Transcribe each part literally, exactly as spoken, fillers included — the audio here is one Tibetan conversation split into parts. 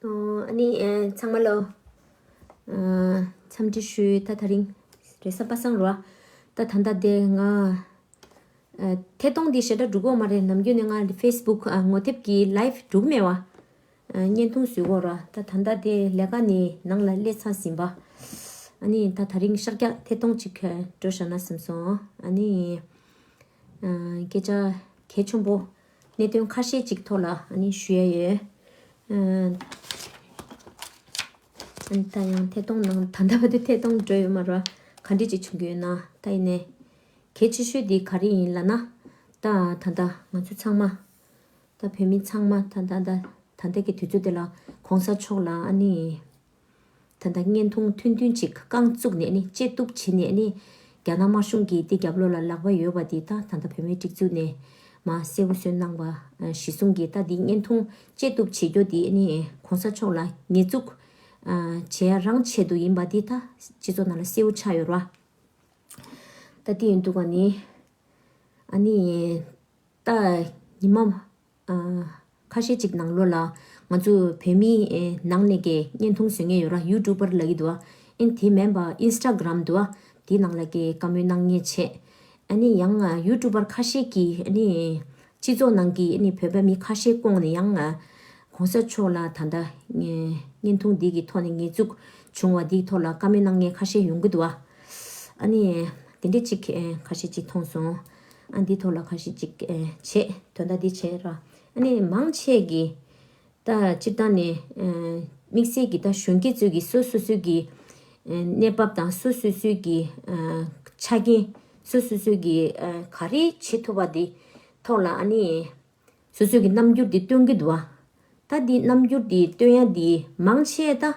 ཨོ། ཨ་ནི་ཨེ་ཚང་མ་ལོ། ཨ། འཚམས་འདྲི་ཞུ། ད་དེ་རིང་རེས་གཟའ་པ་སངས་རེད་བ། ད་ད་ལྟ་དེ་ང་ཨ་ཐད་གཏོང་འདི་ཞེ་དྲག་འགྲོ་གི་ཡོད་མ་རེད། ནམ་རྒྱུན་ནས་ང་ཕེ་སི་བུག་ཨ་ངོ་དེབ་ཀྱི་ལའིབ་འགྲོ་གི་མེད་བ། ཨ། བརྙན་ཐུང་བཟོ་གི་ཡོད་རེད་བ། ད་ད་ལྟ་དེ་ལས་ཀ་ནས་ནང་ལ་སླེབས་ཚར་ཟིན་པ། ཨ་ནི་ད་དེ་རིང་ཤར་རྒྱག་ཐད་གཏོང་ཅིག་འགྲོ་བཞག་ན་བསམ་སོང་། ཨ་ནི་ཨ་སྐད་ཆ་གལ་ཆེན་པོ། གནད་དོན་ཁ་ཤས་ཅིག་ཐོག་ལ་ཨ་ནི་ཞུ་ཡ་ཡོད། ཨ། ཨ་ནི་ད་ཡང་ཐད་གཏོང་ནང་ད་ལྟ་བར་དུ་ཐད་གཏོང་འགྲོ་ཡོད་མ་རེད་བ། ག་འདྲ་ཅིག་བྱུང་གི་ཡོད་ན། ད་ཡིན་ནའི་གལ་ཆེ་ཤོས་དེ་ག་རེ་ཡིན་ལབ་ན། ད་ད་ལྟ་ང་ཚོ་ཚང་མ། ད་བོད་མི་ཚང་མ་ད་ད་ད་ད་ལྟ་གི་དུས་ཚོད་དེ་ལ་གོང་ས་མཆོག་ལ་ཨ་ནི། ད་ལྟ་བརྙན་ཐུང་ཐུང་ཐུང་ཅིག་རྐང་བཙུགས་ནས་ནི་བཅད་གཏུབ་བྱས་ནས་ནི། རྒྱ་ནག་དམར་གཞུང་གི་དེ་རྒྱབ་ལོགས་ལ་ལག་པ་ཡོད་པ་དེ་ད་ད་ལྟ་བོད་མིའི་སྒྲིག་འཛུགས་ནས་མར་གསལ་པོ་བཟོས་གནང་བ་གཞི་བཟུང་གིས། ད་དེ་བརྙན་ཐུང་བཅད་གཏུབ་བྱེད་རྒྱུ་དེ་ནི་གོང་ས་མཆོག་ལ་ཉེས་འཛུགས་བྱེད་ཡ་རང་ཆེད་དུ་ཡིན་པ་དེ་ད་སྤྱི་ཚོགས་ནང་ལ་གསལ་པོ་ཆགས་ཡོད་རེད་བ། ད་དེ་ཡིན་དུས་ག་ནི་ཨ་ནི། ད་ཉི་མ་ཨ་ཁ་ཤས་ཅིག་ནང་ལོགས་ལ་ང་ཚོ་བོད་མི་ཨེ་ནང་ནས་ཀྱི་བརྙན་ཐུང་བཟོ་མཁན་ཡོད་ར། ཡུ་ཊུབ་པར་ལབ་ཀྱི་འདུག་བ། ཨེ་དེ་མིན་པ་ཨིན་སི་ཊ་གྷི་རམ་འདུག་བ། དེའི་ནང་ལ་ཀྱི་བཀའ་མོལ་གནང་མཁན་བྱས། ཨ་ནི་ཡང་ཨ་ཡུ་ཊུབ་པར་ཁ་ཤས་ཀྱིས་ཨ་ནི་སྤྱི་ཚོགས་ནང་གི་ཨ་ནི་བོད་པ་མི་ཁ་ཤས་བསྐོངས་ནས་ཡང་ཨ་གོང་ས་མཆོག་ལ་ད་ལྟ་ཨེ་བརྙན་ཐུང་འདི་གི་ཐོག་ནས་ཉེས་འཛུགས་བྱུང་བ་འདིའི་ཐོག་ལ་བཀའ་མོལ་གནང་མཁན་ཁ་ཤས་ཡོང་གི་འདུག་བ། ཨ་ནི་དེ་འདྲས་ཅིག་ཨེ་ཁ་ཤས་ཅིག་མཐོང་སོང་། ཨ་འདི་ཐོག་ལ་ཁ་ཤས་ཅིག་ཨེ་བྱས། དོན་དག་འདི་བྱས་ར། ཨ་ནི་མང་ཆེ་གིས་ད་སྤྱིར་བཏང་ནས་ཨེ་དམིགས་བསལ་གྱི་ད་གཞོན་སྐྱེས་ཚོས་ཀྱི་སོ་སོ་སོའི་གི་ཨེ་གནས་བབ་དང་སོ་སོ་སོའི་གི་ཨེ་ཆ་རྐྱེན། སོ་སོ་སོའི་གི་ཨེ་ག་རེ་བྱེད་ཐུབ་པ་འདི་ཐོག་ལ་ཨ་ནི་སོ་སོའི་གི་རྣམ་འགྱུར་འདི་སྟོན་གྱི་འདུག་བ། ད་འདི་རྣམ་འགྱུར་འདི་སྟོན་ཡ་འདི་མང་ཆེ་ད།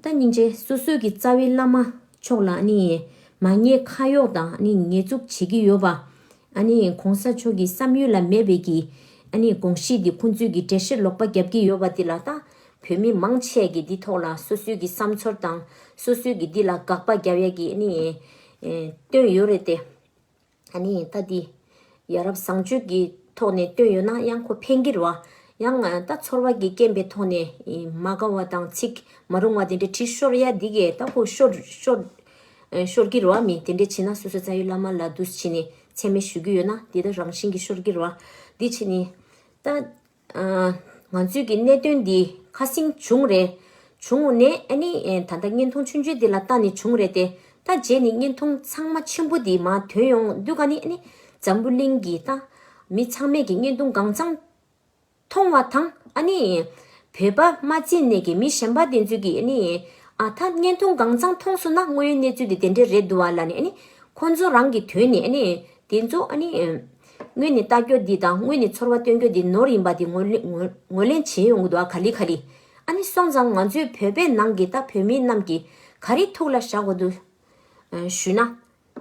ད་སྙིང་རྗེ། སོ་སོའི་གི་རྩ་བའི་བླ་མ་མཆོག་ལ་ཨ་ནི་མ་ཉེས་ཁ་གཡོགས་དང་ཨ་ནི་ཉེས་འཛུགས་བྱེད་ཀྱི་ཡོད་པ། ཨ་ནི་གོང་ས་མཆོག་གི་བསམ་ཡུལ་ལ་མེད་པའི་གི་ཨ་ནི་དགོངས་གཞི་འདི་ཁོང་ཚོས་གི་འགྲེལ་བཤད་ལོག་པ་རྒྱབ་ཀྱི་ཡོད་པ་འདི་ལ། ད་བོད་མི་མང་ཆེ་གི་འདི་ཐོག་ལ་སོ་སོའི་གི་བསམ་ཚོར་དང་སོ་སོའི་གི་འདི་ལ་དགག་པ་རྒྱབ་ཡ་གི་ཨ་ནི་ཨེ་བཏོན་ཡོད་རེད་དེ། ཨ་ནི་ད་འདི་ཡ་རབས་བཟང་སྤྱོད་ཀྱི་ཐོག་ནས་བཏོན་ཡོད་ན་ཡང་ཁོ་ཕན་གྱི་རེད་བ། ཡང་ད་ཚོར་བ་གི་རྐྱེན་པའི་ཐོག་ནས་མ་དགའ་བ་དང་ཚིག་མ་རུང་བ་དེ་འདྲ་བྲིས་ཤོར་ཡ་འདི་གས་ད་ཁོ་ཤོར་ཤོར་ཤོར་གྱི་རེད་བ། མི་དེ་འདྲ་བྱས་ན་སོ་སོ་རྩ་བའི་བླ་མ་ལ་འདུ་བྱས་ནས་མཚན་སྨད་ཞུ་གི་ཡོད་ན་འདི་ད་རང་བཞིན་གྱིས་ཤོར་གྱི་རེད་བ། འདི་བྱས་ནས་ད། ང་ཚོའི་གི་གནད་དོན་འདི་ཁ་སང་བྱུང་རེད། བྱུང་ནས་ཨ་ནི་ད་ལྟ་བརྙན་ཐུང་ཆུང་ཆུང་འདི་ལ་ལྟ་ནས་བྱུང་རེད་དེ། ད་རྗེས་ནས་བརྙན་ཐུང་ཚང་མ་ཆེན་པོ་འདི་མར་ཐོན་ཡོང་དུས་ག་ནི་ཨ་ནི་འཛམ་བུ་གླིང་གི་ད་མི་ཚང་མས་ཀྱི་བརྙན་ཐུང་གང་ཚང་མཐོང་བ་དང་། ཨ་ནི་བོད་པ་མ་བརྩིས་ནས་ཀྱི་མི་གཞན་པ་དེ་ཚོས་ཀྱི་ཨ་ནི་ཨ་ད་བརྙན་ཐུང་གང་ཚང་མཐོང་སོང་ན་དངོས་ཡོད་གནས་ཚུལ་འདི་དེ་འདྲས་རེད་འདུག་བ་ལབ་ནས། ཨ་ནི་ཁོང་ཚོ་རང་གི་དོན་ནས་ཨ་ནི་དེ་ཚོ་ཨ་ནི་དངོས་ནས་ལྟ་རྒྱུ་འདི་དང་དངོས་ནས་ཚོར་བ་སྟོན་རྒྱུ་འདི་ནོར་ཡིན་པ་འདི་ངོས་ལེན་ངོས་ངོས་ལེན་བྱེད་ཡོང་གི་འདུག་བ། ག་ལེ་ག་ལེ། ཨ་ནི་སོང་ཙང་ང་ཚོའི་བོད་པའི་ནང་གི་ད་བོད་མི་རྣམས་ཀྱིས་ག་རེ་ཐུགས་ལ་བཞག་དགོས་འདུག་ཞུས་ན།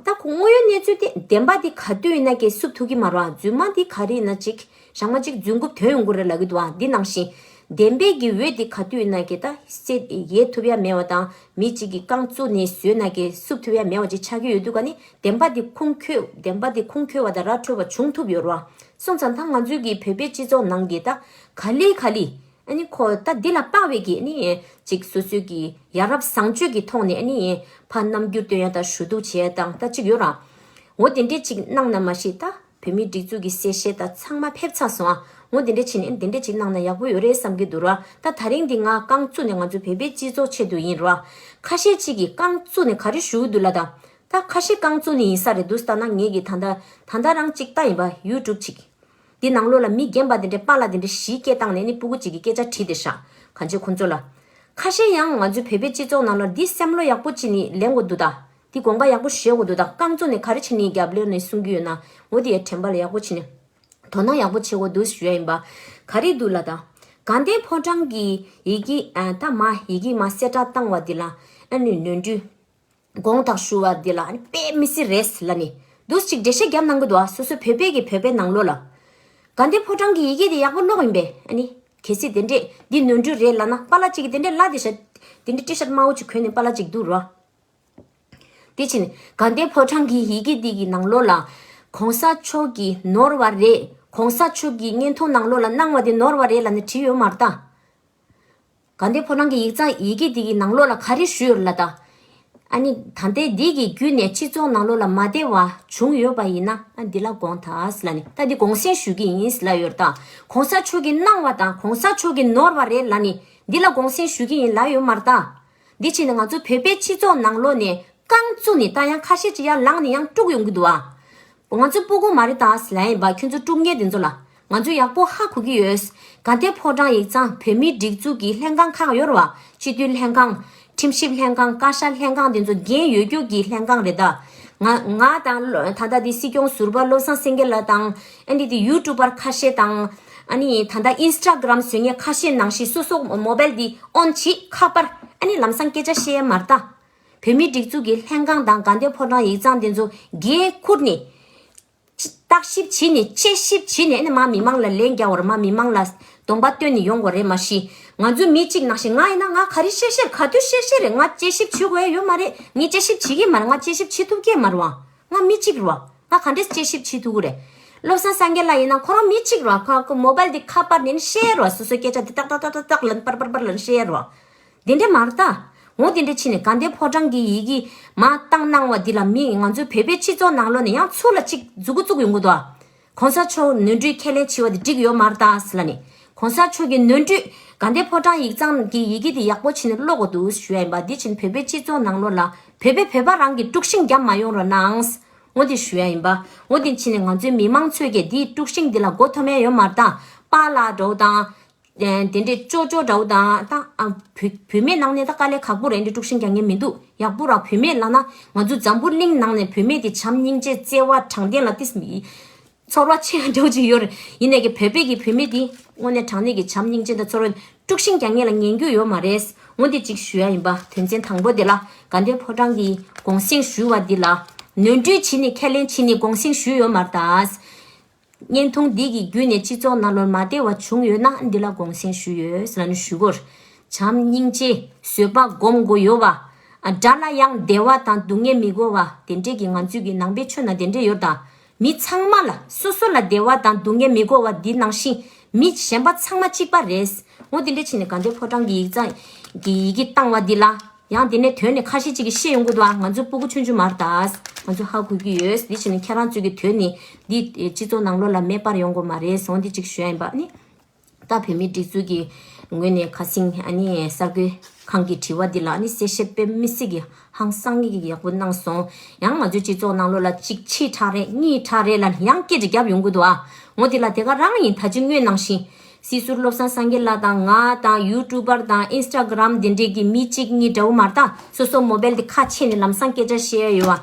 ད་ཁོ་དངོས་ཡོད་གནས་ཚུལ་དེ་བདེན་པ་དེ་ག་དུས་ཡིན་ན་ཀྱི་བསུབ་ཐུབ་ཀྱི་མ་རེད་བ། རྫུན་མ་དེ་ག་རེ་ཡིན་ན་ཅིག་ཞག་མ་ཅིག་རྫུན་རྐུབ་ཐོན་ཡོང་གི་རེད་ལབ་ཀྱི་འདུག་བ། འདི་ནང་བཞིན་བདེན་པའི་གི་འོད་དེ་ག་དུས་ཡིན་ན་ཀྱི་ད་སེ་ཡལ་ཐུབ་ཡ་མེད་པ་དང་། མི་གཅིག་གིས་རྐང་བཙུགས་ནས་བཟོས་ན་ཀྱི་བསུབ་ཐུབ་ཡ་མེད་པ་ཅིག་ཆགས་ཀྱི་ཡོད་དུས་ག་ནི་བདེན་པ་དེ་ཁུངས་འཁྱོལ་བདེན་པ་དེ་ཁུངས་འཁྱོལ་བ་དང་ར་འཕྲོད་པ་བྱུང་ཐུབ་ཡོད་རེད་བ། སོང་ཙང་ད་ང་ཚོའི་གི་བོད་པའི་སྤྱི་ཚོགས་ནང་གི་ད་ག་ལེ་ག་ལེ། ཨ་ནི་ཁོ་ད་འདི་ལ་དཔག་པའི་གི་ཨ་ནི་ཅིག་སོ་སོའི་གི་ཡ་རབས་བཟང་སྤྱོད་ཀྱི་ཐོག་ནས་ཨ་ནི་ཕར་རྣམ་འགྱུར་སྟོན་ཡ་དང་ཞུ་གཏུག་བྱེད་ཡ་དང་ད་ཅིག་ཡོད་ར། འོ་དེ་འདྲས་ཅིག་གནང་ན་མ་ཤེས། ད་བོད་མིའི་སྒྲིག་འཛུགས་ཀྱི་གསལ་བཤད་ད་ཚང་མ་ཕེབས་ཚར་སོང་ཨ། འོ་དེ་འདྲས་བྱས་ནས་དེ་འདྲས་ཅིག་གནང་ན་ཡག་པོ་ཡོད་རེད་བསམ་གྱི་འདུག་ར། ད་དེ་རིང་འདི་ང་རྐང་བཙུགས་ནས་ང་ཚོ་བོད་པའི་སྤྱི་ཚོགས་ཆེད་དུ་ཡིན་ར། ཁ་ཤས་ཅིག་གིས་རྐང་བཙུགས་ནས་ག་རེ་ཞུ་གི་འདུག་ལ་ད། ད་ཁ་ཤས་རྐང་བཙུགས་ནས་ཡིན་ས་རེད་འདུག་ལྟ་ན། ངེད་ཀྱི་ད་ལྟ་ད་ལྟ་རང་ཅིག་ལྟ་ཡིན་པ་ཡུ་ཊུབ་ཅིག་འདི་ནང་ལོགས་ལ་མི་རྒན་པ་དེ་འདྲས་པཱ་ལགས་དེ་འདྲས་བཞི་སྐད་བཏང་ནས་ནི་སྤུ་གུ་གཅིག་གིས་སྐད་ཆ་དྲིས་བསྡད་ཤག་གང་བྱེད་ཁོང་ཚོ་ལ། ཁ་ཤས་ཡང་ང་ཚོའི་བོད་པའི་སྤྱི་ཚོགས་ནང་ལ་འདི་བསམ་བློ་ཡག་པོ་བྱས་ནས་ལེན་དགོས་འདུག་ད་འདི་དགོངས་པ་ཡག་པོ་བཞེས་དགོས་འདུག་ད་རྐང་བཙུགས་ནས་ག་རེ་བྱས་ནས་རྒྱབ་ལོགས་ནས་གསུང་གི་ཡོད་ན། འོ་དེ་ཡ་དྲན་པ་ལ་ཡག་པོ་བྱས་ནས་དོ་སྣང་ཡག་པོ་བྱེད་དགོས་འདུག་ཞུ་ཡ་ཡིན་པ། ག་རེ་འདུག་ལ་ད། དགའ་ལྡན་ཕོ་བྲང་གི་ཡི་གེ་ཨ་ད་མ་ཡི་གེ་མ་གསལ་བསྒྲགས་བཏང་བ་འདི་ལ་ཨ་ནི་ནོར་འཁྲུལ། དགོངས་དག་ཞུ་བ་འདི་ལ་ཨ་ནི་དཔེ་མི་སྲིད་རེད་ལབ་ནས་འདུག་ཅིག་འགྲེལ་བཤད་བརྒྱབ་གནང་གི་འདུག་ཨ། སོ་སོ་བོད་པའི་གི་བོད་པའི་ནང་ལོགས་ལ། དགའ་ལྡན་ཕོ་བྲང་གི་ཡི་གེ་དེ་ཡག་པོ་ཀློག་ཡིན་པས། ཨ་ནི་གལ་སྲིད་དེ་འདྲས་འདི་ནོར་འཁྲུལ་རེད་ལབ་ན། པཱ་ལགས་ཅིག་གིས་དེ་འདྲས་ལབ་དེ་ཤ་དེ་འདྲས་ཊི་ཤར་ཊི་དམར་པོ་ཅིག་གོན་ནས་པཱ་ལགས་ཅིག་འདུག་རོ། དེ་ཕྱིན་དགའ་ལྡན་ཕོ་བྲང་གི་ཡི་གེ་འདི་གི་ནང་ལོགས་ལ་གོང་ས་མཆོག་གིས་ནོར་བ་རེད། གོང་ས་མཆོག་གིས་བརྙན་ཐུང་ནང་ལོགས་ལ་གནང་བ་དེ་ནོར་བ་རེད་ལབ་ནས་བྲིས་ཡོད་མ་རེད་ད། དགའ་ལྡན་ཕོ་བྲང་གི་ཡིག་ཚང་ཡི་གེ་འདི་གི་ནང་ལོགས་ལ་ག་རེ་ཞུས་ཡོད་ལ་ད། ཨ་ནི་ད་ལྟའི་འདི་གི་བརྒྱུད་ནས་སྤྱི་ཚོགས་ནང་ལོགས་ལ་མ་བདེ་བ་བྱུང་ཡོད་པ་ཡིན་ན་ཨ་འདི་ལ་དགོངས་དག་ལ་ནི་ད་འདི་དགོངས་སེལ་ཞུ་གི་ཡིན་ལ་ཡོད་ད། གོང་ས་མཆོག་གི་གནང་བ་དང་གོང་ས་མཆོག་གི་ནོར་བ་རེད་ལ་ནི་འདི་ལ་དགོངས་སེལ་ཞུ་གི་ཡིན་ལ་ཡོད་མ་རེད་ད། འདི་ཕྱིན་ནས་ང་ཚོ་བོད་པའི་སྤྱི་ཚོགས་ནང་ལོགས་ནས་རྐང་བཙུགས་ནས་ད་ཡང་ཁ་ཤས་ཅིག་ཡར་ལངས་ནས་ཡང་དཀྲུག་ཡོང་གི་འདུག་ཨ། ང་ཚོ་སྤུ་གུ་མ་རེད་ད་ཟེར་ལབ་ཡིན་པ། ཁྱོད་ཚོ་དཀྲུག་མཁན་དེ་ཚོ་ལ་ང་ཚོ་ཡག་པོ་ཧ་གོ་གི་ཡོད། དགའ་ལྡན་ཕོ་བྲང་ཡིག་ཚང་བོད་མིའི་སྒྲིག་འཛུགས་ཀྱི་ལྷན་ཁང་ཁག་ཡོད་རེད་བ། སྤྱི་འཐུས་ལྷན་ཁང་། ཁྲིམས་ཞིབ་ལྷན་ཁང་། བཀའ་ཤག་ལྷན་ཁང་དེ་ཚོ་འགན་ཡོད་རྒྱུ་གི་ལྷན་ཁང་རེད་ད། ང་ང་དང་ད་ལྟ་དེ་སྲིད་སྐྱོང་ཟུར་པ་བློ་བཟང་སེང་གེ་ལགས་དང་ཨ་ནི་དེ་ཡུ་ཊུབ་པར་ཁ་ཤས་དང་། ཨ་ནི་ད་ལྟ་ཨིན་སི་ཊ་གྷ་རམ་བཟོ་མཁན་ཁ་ཤས་ནང་བཞིན་སོ་སོ་མོ་བལ་དེ་ཨོན་བྱེད་ཁ་པར་ཨ་ནི་ལམ་སང་སྐད་ཆ་བཤད་ཡ་མ་རེད་ད། བོད་མིའི་སྒྲིག་འཛུགས་ཀྱི་ལྷན་ཁང་དང་དགའ་ལྡན་ཕོ་བྲང་ཡིག་ཚང་དེ་ཚོ་འགན་ཁུར་ནས། བརྟག་ཞིབ་བྱས་ནས་དཔྱད་ཞིབ་བྱས་ནས་ཨ་ནི་མ་མི་མང་ལ་ལན་རྒྱག་དགོས་རེད། མ་མི་མང་ལ་གདོང་པ་སྟོན་ནས་ཡོང་དགོས་རེད། མ་གཞི་ང་ཚོའི་མི་གཅིག་ནང་བཞིན་ང་ཡིན་ན་ང་ག་རེ་བཤད་བཤད་ག་དུས་བཤད་བཤད་རེད། ང་དཔྱད་ཞིབ་བྱེད་དགོས་ཡ་ཡོད་མ་རེད། ངས་དཔྱད་ཞིབ་བྱེད་ཀྱི་མ་རེད། ང་དཔྱད་ཞིབ་བྱེད་ཐུབ་ཀྱི་མ་རེད་བ། ང་མི་གཅིག་རེད་བ། ང་ག་འདྲས་དཔྱད་ཞིབ་བྱེད་ཐུབ་ཀྱི་རེད། བློ་བཟང་སངས་རྒྱས་ལགས་ཡིན་ན་ཁོ་རང་མི་གཅིག་རེད་བ། ཁོ་ཁོ་མོ་བལ་དེ་ཁ་པར་ནས་བཤད་རེད་བ། སོ་སོའི་སྐད་ཆ་དེ་ཏག་ཏག་ཏག་ཏག་ལབ་པར་པར་པར་ལབ་བཤད་རེད་བ། དེ་འདྲས་མ་རེད་ད། འོ་དེ་འདྲས་ཕྱིན་ནས་དགའ་ལྡན་ཕོ་བྲང་གི་ཡི་གེ་མ་བཏང་གནང་བ་འདི་ལ་མི་ང་ཚོའི་བོད་པའི་སྤྱི་ཚོགས་ནང་ལོགས་ནས་ཡང་ཚུར་ལ་གཅིག་མཛུབ་གུ་བཙུགས་ཡོང་གི་འདུག་ཨ། གོང་ས་མཆོག་ནོར་འཁྲུལ་ཁས་ལེན་བྱས་པ་དེ་འགྲིག་ཡོད་མ་རེད་ད་ཟེར་ལ་ནི། གོང་ས་མཆོག་གི་ནོར་འཁྲུལ་དགའ་ལྡན་ཕོ་བྲང་ཡིག་ཚང་གི་ཡི་གེ་དེ་ཡག་པོ་བྱས་ནས་ཀློག་དགོས་འདུག་ཞུ་ཡ་ཡིན་པ། འདི་ཕྱིན་བོད་པའི་སྤྱི་ཚོགས་ནང་ལོགས་ལ་བོད་པས་བོད་པ་རང་གི་དཀྲུག་ཤིང་བརྒྱབ་མ་ཡོང་རོགས་གནང་། འོ་དེ་ཞུ་ཡ་ཡིན་པ། འོ་དེ་ཕྱིན་ནས་ང་ཚོའི་མི་མང་ཚོས་ཀྱིས་འདིའི་དཀྲུག་ཤིང་འདི་ལ་མགོ་འཐོམ་ཡ་ཡོད་མ་རེད་ད། པཱ་ལགས་འདྲ་བོ་དང་། དེ་འདྲའི་ཅོ་ཅོ་འདྲ་བོ་དང་ད་ཨ་བུད་བུད་མེད་ནང་ནས་ད་དཀའ་ལས་ཁག་པོ་རེད། འདི་དཀྲུག་ཤིང་རྒྱག་མཁན་མི་འདུག་ཡག་པོ་ར་བུད་མེད་ལབ་ན་ང་ཚོ་འཛམ་བུ་གླིང་ནང་ནས་བུད་མེད་དེ་བྱམས་སྙིང་རྗེ་བརྩེ་བ་དྲང་བདེན་ལ་ཏིས་མི་ཚོར་བ་ཆེ་འདྲ་བོ་ཅིག་ཡོད་རེད། ཡིན་ནའི་གི་བོད་པའི་གི་བུད་མེད་དེ་དངོས་གནས་དྲང་གནས་ཀྱི་བྱམས་སྙིང་རྗེ་དང་ཚོར་བ་དཀྲུག་ཤིང་རྒྱག་མཁན་ལ་ཉན་རྒྱུ་ཡོད་མ་རེད། འོ་འདི་གཅིག་ཞུ་ཡ་ཡིན་པ། དོན་ཚན་དང་པོ་དེ་ལ་དགའ་ལྡན་ཕོ་བྲང་གི་དགོངས་སེལ་ཞུ་བ་འདི་ལ་ནོར་འཁྲུལ་བྱས་ནས་ཁས་ལེན་བྱས་ནས་དགོངས་སེལ་ཞུས་ཡོད་མ་རེད་ད། བརྙན་ཐུང་འདི་གི་བརྒྱུད་ནས་སྤྱི་ཚོགས་ནང་ལོགས་མ་བདེ་བ་བྱུང་ཡོད་ན་འདི་ལ་དགོངས་སེལ་ཞུས་ཡོད་ཟེར་ལ་ནི་ཞུ་དགོས། བྱམས་སྙིང་རྗེ་བཟོད་པ་སྒོམ་དགོས་ཡོད་པ། ཨ་དགྲ་ལ་ཡང་བདེ་བ་དང་སྡུག་བསྔལ་མི་དགོས་པ་དེ་འདྲས་ཀྱི་ང་ཚོས་ཀྱི་ནང་པའི་ཆོས་ནང་དེ་འདྲས་ཡོད་ད། མི་ཚང་མ་ལ་སོ་སོ་ལ་བདེ་བ་དང་སྡུག་བསྔལ་མི་དགོས་པ་འདི་ནང་བཞིན་མི་གཞན་པ་ཚང་མ་གཅིག་པ་རེད། འོ་དེ་འདྲས་བྱས་ནས་དགའ་ལྡན་ཕོ་བྲང་གི་ཡིག་ཚང་གི་ཡི་གེ་བཏང་བ་འདི་ལ། ཡང་དེ་ནས་དོན་ནི་ཁ་ཤས་ཅིག་གིས་ཤེས་ཡོང་གི་འདུག་ཨ། ང་ཚོ་སྤུ་གུ་ཆུང་ཆུང་མ་རེད་ད། ང་ཚོ་ཧ་གོ་གི་ཡོད། འདི་བྱས་ནས་ཁྱེད་རང་ཚོ་གི་དོན་ནི་འདི་སྤྱི་ཚོགས་ནང་ལོགས་ལ་མེད་པར་ཡོང་དགོས་མ་རེད་སོང་འདི་གཅིག་ཞུ་ཡ་ཡིན་པ་ནི། ད་བོད་མིའི་སྒྲིག་འཛུགས་ཀྱི་ངོས་ནས་ཁ་སང་ཨ་ནི་གསར་འགོད་ཁང་གི་དྲི་བ་འདི་ལ་ཨ་ནི་གསལ་བཤད་དཔེ་མི་སྲིད་ཀྱི་ཧང་སང་ངེ་གི་ཡག་པོ་གནང་སོང་། ཡང་ང་ཚོའི་སྤྱི་ཚོགས་ནང་ལོགས་ལ་གཅིག་ཕྱི་དྲགས་རེད་གཉིས་དྲགས་རེད་ལ་ཡང་སྐད་ཆ་བརྒྱབ་ཡོང་གི་འདུག་ཨ། འོ་འདི་ལ་དེ་ག་རང་ཡིན་ད་ཅི་སྔོན་ནང་བཞིན། སྲིད་ཟུར་བློ་བཟང་སངས་རྒྱས་ལགས་དང་ང་དང་ཡུ་ཊུབ་པར་དང་ཨིན་སི་ཊ་གྷ་རམ་དེ་འདྲས་ཀྱི་མི་གཅིག་གཉིས་འདྲ་བོ་མ་རེད་ད། སོ་སོ་མོ་བལ་དེ་ཁ་ཕྱེ་ནས་ལམ་སང་སྐད་ཆ་བཤད་ཡ་ཡོད་བ།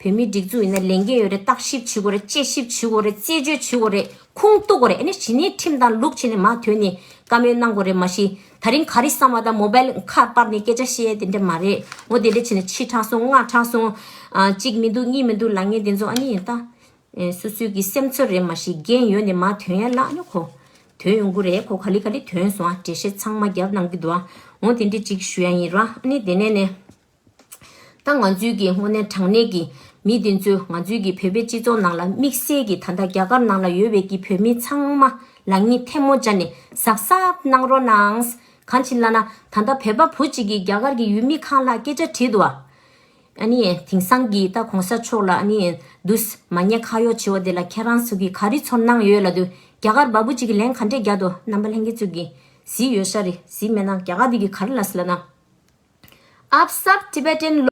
བོད་མིའི་སྒྲིག་འཛུགས་ཡིན་ན་ལས་འགན་ཡོད་རེད། བརྟག་ཞིབ་བྱེད་དགོས་རེད། དཔྱད་ཞིབ་བྱེད་དགོས་རེད། རྩད་གཅོད་བྱེད་དགོས་རེད། ཁུངས་གཏུག་དགོས་རེད། ཨ་ནི་གཞི་ནས་ཁྲིམས་དང་ལུགས་བྱས་ནས་མ་ཐོན་ནས་བཀའ་མོལ་གནང་དགོས་རེད། མ་གཞི་ད་རིང་ག་རེ་བསམ་བ་དང་མོ་བལ་ཁ་པར་ནས་སྐད་ཆ་བཤད་ཡ་དེ་འདྲ་མ་རེད། འོ་དེ་འདྲ་བྱས་ནས་ཕྱི་དྲགས་སོང་སྔ་དྲགས་སོང་། ཨ་གཅིག་མི་འདུག་གཉིས་མི་འདུག་ལབ་མཁན་དེ་ཚོ་ཨ་ནི་ཡིན་ད། ཨེ་སོ་སོའི་གི་སེམས་ཚོར་རེད། མ་གཞི་འགན་ཡོད་ནས་མ་ཐོན་ཡ་ལ་ཨ་ནི་ཁོ་ཐོན་ཡོང་གི་རེད། ཁོ་ག་ལེ་ག་ལེ་ཐོན་སོང་ཨ། འགྲེལ་བཤད་ཚང་མ་རྒྱབ་གནང་གི་འདུག་ཨ། འོ་དེ་འདྲ་གཅིག་ཞུ་ཡ་ཡིན་ར། ཨ་ནི་དེ་ནས་ནས་ད་ང་ཚོའི་གི་དངོས་གནས་དྲང་གནས་ཀྱི་མི་དེ་ཚོས་ང་ཚོའི་གི་བོད་པའི་སྤྱི་ཚོགས་ནང་ལ་དམིགས་བསལ་གྱི་ད་ལྟ་རྒྱ་གར་ནང་ལ་ཡོད་པའི་གི་བོད་མི་ཚང་མ་ལ་ངས་ཐལ་མོ་སྦྱར་ནས་གཟབ་གཟབ་གནང་རོགས་གནང་། གང་ཕྱིན་ལབ་ན་ད་ལྟ་བོད་པ་བུ་གཅིག་གིས་རྒྱ་གར་གྱི་ཡུལ་མི་ཁག་ལ་སྐད་ཆ་དྲིས་འདུག་ཨ། ཨ་ནི་དེང་སང་གི་ད་གོང་ས་མཆོག་ལ་ཨ་ནི་དུས་མ་ཉེས་ཁ་གཡོག་བྱེད་པ་དེ་ལ་ཁྱེད་རང་ཚོ་གིས་ག་རེ་ཚོར་སྣང་ཡོད་ལབ་དུས་རྒྱ་གར་བ་སྤུ་གཅིག་གིས་ལན་ག་འདྲས་རྒྱག་འདུག་རྣམ་པ་ལྷན་རྒྱས་ཚོ་གིས་གཟིགས་ཡོད་ཤག་རེད། གཟིགས་མེད་ན་རྒྱ་གར་དེ་གིས་ག་རེ་ལབ་སོང་ལབ་ན། ཨབ་སབ་ཊི་བེ་ཊན་ལོ།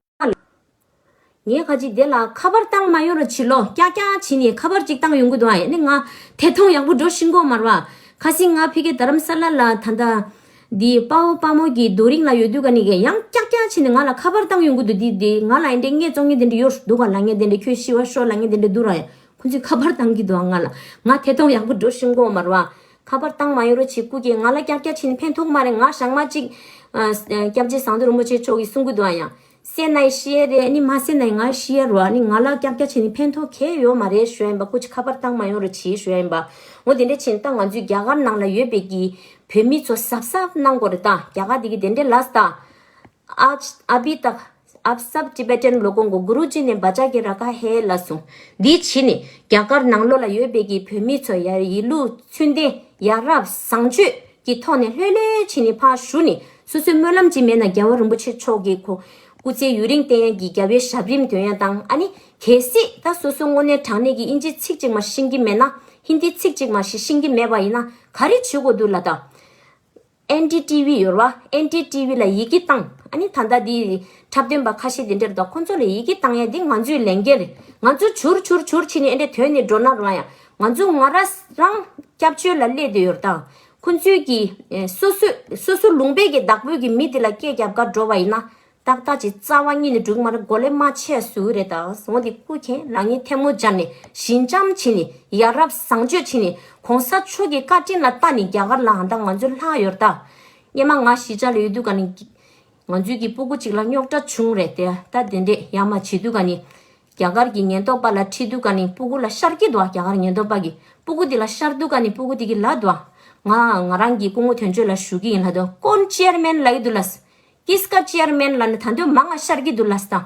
ངས་ཁ་ཅིག་དེ་ལ་ཁ་པར་བཏང་མ་ཡོང་རོགས་བྱེད་ལོ། ཀྱག་ཀྱག་བྱས་ནས་ཁ་པར་ཅིག་བཏང་ཡོང་གི་འདུག་ཨ། ཡ་ནི་ང་ཐད་གཏོང་ཡག་པོ་འགྲོ་ཤེས་ཀྱི་ཡོད་མ་རེད་བ། ཁ་སང་ང་ཕ་གི་རྡ་རམ་ས་ལ་ལ་ད་ལྟ་འདི་དཔའ་བོ་དཔའ་མོ་གི་རྡོ་རིང་ལ་ཡོད་དུས་ག་ནས་ཀྱི་ཡང་ཀྱག་ཀྱག་བྱས་ནས་ང་ལ་ཁ་པར་བཏང་ཡོང་གི་འདུག་འདི་འདི་ང་ལ་ཨེ་འདྲས་ངས་བཙོང་མཁན་དེ་འདྲས་ཡོད་འདུག་ག་ལབ་མཁན་དེ་འདྲས། ཁྱོད་ཤི་བ་ཤོག་ལབ་མཁན་དེ་འདྲས་འདུག་ར། ཡ་ཁོང་ཚོས་ཁ་པར་བཏང་གི་འདུག་ཨ། ང་ལ་ང་ཐད་གཏོང་ཡག་པོ་འགྲོ་ཤེས་ཀྱི་ཡོད་མ་རེད་བ། ཁ་པར་བཏང་མ་ཡོང་རོགས་བྱེད། སྐུ་མཁྱེན། ང་ལ་ཀྱག་ཀྱག་བྱས་ནས་ཕན་ཐོགས་མ་རེད། ང་ཞག་མ་གཅིག་ཨ་སྐྱབས་རྗེ་ཟམ་གདོང་རིན་པོ་ཆེ་མཆོག་གིས་གསུང་གི་འདུག་ཨ། ཡང་གསན་ན་ཤི་ཡས་རེད། ཨ་ནི་མ་གསན་ན་ང་ཤི་ཡས་རེད་བ། ཨ་ནི་ང་ལ་ཀྱག་ཀྱག་བྱས་ནས་ཕན་ཐོགས་གང་ཡང་ཡོད་མ་རེད་ཞུ་ཡ་ཡིན་པ། སྐུ་མཁྱེན་ཁ་པར་བཏང་མ་ཡོང་རོགས་བྱེད་ཞུ་ཡ་ཡིན་པ། འོ་དེ་འདྲ་བྱས་ནས་ད་ང་ཚོའི་རྒྱ་གར་ནང་ལ་ཡོད་པའི་གི་བོད་མི་ཚོ་གཟབ་གཟབ་གནང་དགོས་རེད་ད། རྒྱ་གར་དེ་གི་དེ་འདྲ་ལབ་སོང་ད། आज अभी तक आप सब टिबेटन लोगों को गुरुजी ने बचा के रखा है ལབ་སོང་། འདི་བྱས་ནས་རྒྱ་གར་ནང་ལོགས་ལ་ཡོད་པའི་གི་བོད་མི་ཚོ་ཡ་ཡིད་ལུས་ཚུལ་ལྡན་ཡ་རབས་བཟང་སྤྱོད་ གི་ཐོག་ནས་ལྷོད་ལྷོད་བྱས་ནས་ཕར་བཞུགས་ནས། སོ་སོའི་སྨོན་ལམ་ཅིག་མེད་ན་རྒྱལ་བ་རིན་པོ་ཆེ་མཆོག་གི་ཁོ་སྐུ་ཚེ་ཡུན་རིང་བརྟན་ཡག་གི་རྒྱབ་ཡོལ་ཞབས་རིམ་འདོན་ཡ་དང་། ཨ་ནི་གལ་སྲིད་ད་སོ་སོ་དངོས་གནས་དྲང་གནས་ཀྱི་དབྱིན་ཇི་ཚིག་གཅིག་མ་ཤེས་ཀྱི་མེད་ན། ཧིན་དི་ཚིག་གཅིག་མ་ཤེས་ཤེས་ཀྱི་མེད་པ་ཡིན་ན་ག་རེ་བྱེད་དགོས་འདུག་ལབ་ད། ཨེན་ཌི་ཊི་ཝི་ཡོད་རེད་བ། ཨེན་ཌི་ཊི་ཝི་ལ་ཡི་གེ་བཏང་། ཨ་ནི་ད་ལྟ་འདི་འཁྲབ་སྟོན་པ་ཁ་ཤས་དེ་འདྲ་རེད་དོ། ཁོང་ཚོ་ལ་ཡི་གེ་བཏང་ཡ་འདི་ང་ཚོའི་ལས་འགན་རེད། ང་ཚོ་བྱུར་བྱུར་བྱུར་བྱས་ནས་ཨེ་འདྲ་ཐོན་ནས་འགྲོ་ན་རུང་ཡང་། ང་ཚོ་ང་རང་རང་སྐྱབས་བཅོལ་ལ་སླེབས་བསྡད་ཡོད་རེད་ད། ཁོང་ཚོའི་གི་ཨེ་སོ་སོ་སོ་སོ་ལུང་པའི་གི་བདག་པོའི་གི་མི་དེ་ལ་སྐད་རྒྱབ་ག་འགྲོ་བ་ཡིན་ན། ཏག་ཏག་ཅིག་རྩ་བ་ཉིད་ནས་འགྲིག་མ་རེད། གོ་ལེ་མ་ཆད་ཟུག་རེད་ད། འོ་དེ་སྐུ་མཁྱེན་ལག་གཉིས་ཐལ་མོ་སྦྱར་ནས་ཞི་འཇམ་བྱས་ནས་ཡ་རབས་བཟང་སྤྱོད་བྱས་ནས་གོང་ས་མཆོག་གི་བཀའ་དྲིན་ལ་བལྟ་ནས་རྒྱ་གར་ལ་ཧ་ད་ང་ཚོ་ལྷག་ཡོད་ད། སྔོན་མ་ང་གཞིས་ཆགས་ལ་ཡོད་དུས་ག་ནས་ང་ཚོའི་གི་སྤུ་གུ་གཅིག་ལ་རྙོག་དྲ་བྱུང་རེད་དེ། ད་དེ་འདྲས་ཡ་མ་བྱེད་དུས་ག་ནས་རྒྱ་གར་གྱི་ཉེན་རྟོག་པ་ལ་ཁྲིད་དུས་ག་ནས་སྤུ་གུ་ལ་ཤར་གྱི་འདུག་རྒྱ་གར་ཉེན་རྟོག་པ་གི་སྤུ་གུ་དེ་ལ་ཤར་དུས་ག་ནས་སྤུ་གུ་དེ་གི་ལབ་འདུག་ང་ང་རང་གི་སྐུ་ངོ་དོན་གཅོད་ལ་ཞུ་གི་ཡིན་ལབ་འདུག་ཀོན་ཅེར་མེན་ལབ་ཀྱི་འདུག་ལབ། ཀིས་ཀ་ཅེར་མེན་ལབ་ནས་ད་དུང་མང་ང་ཤར་གྱི་འདུག་ལབ་སྟངས།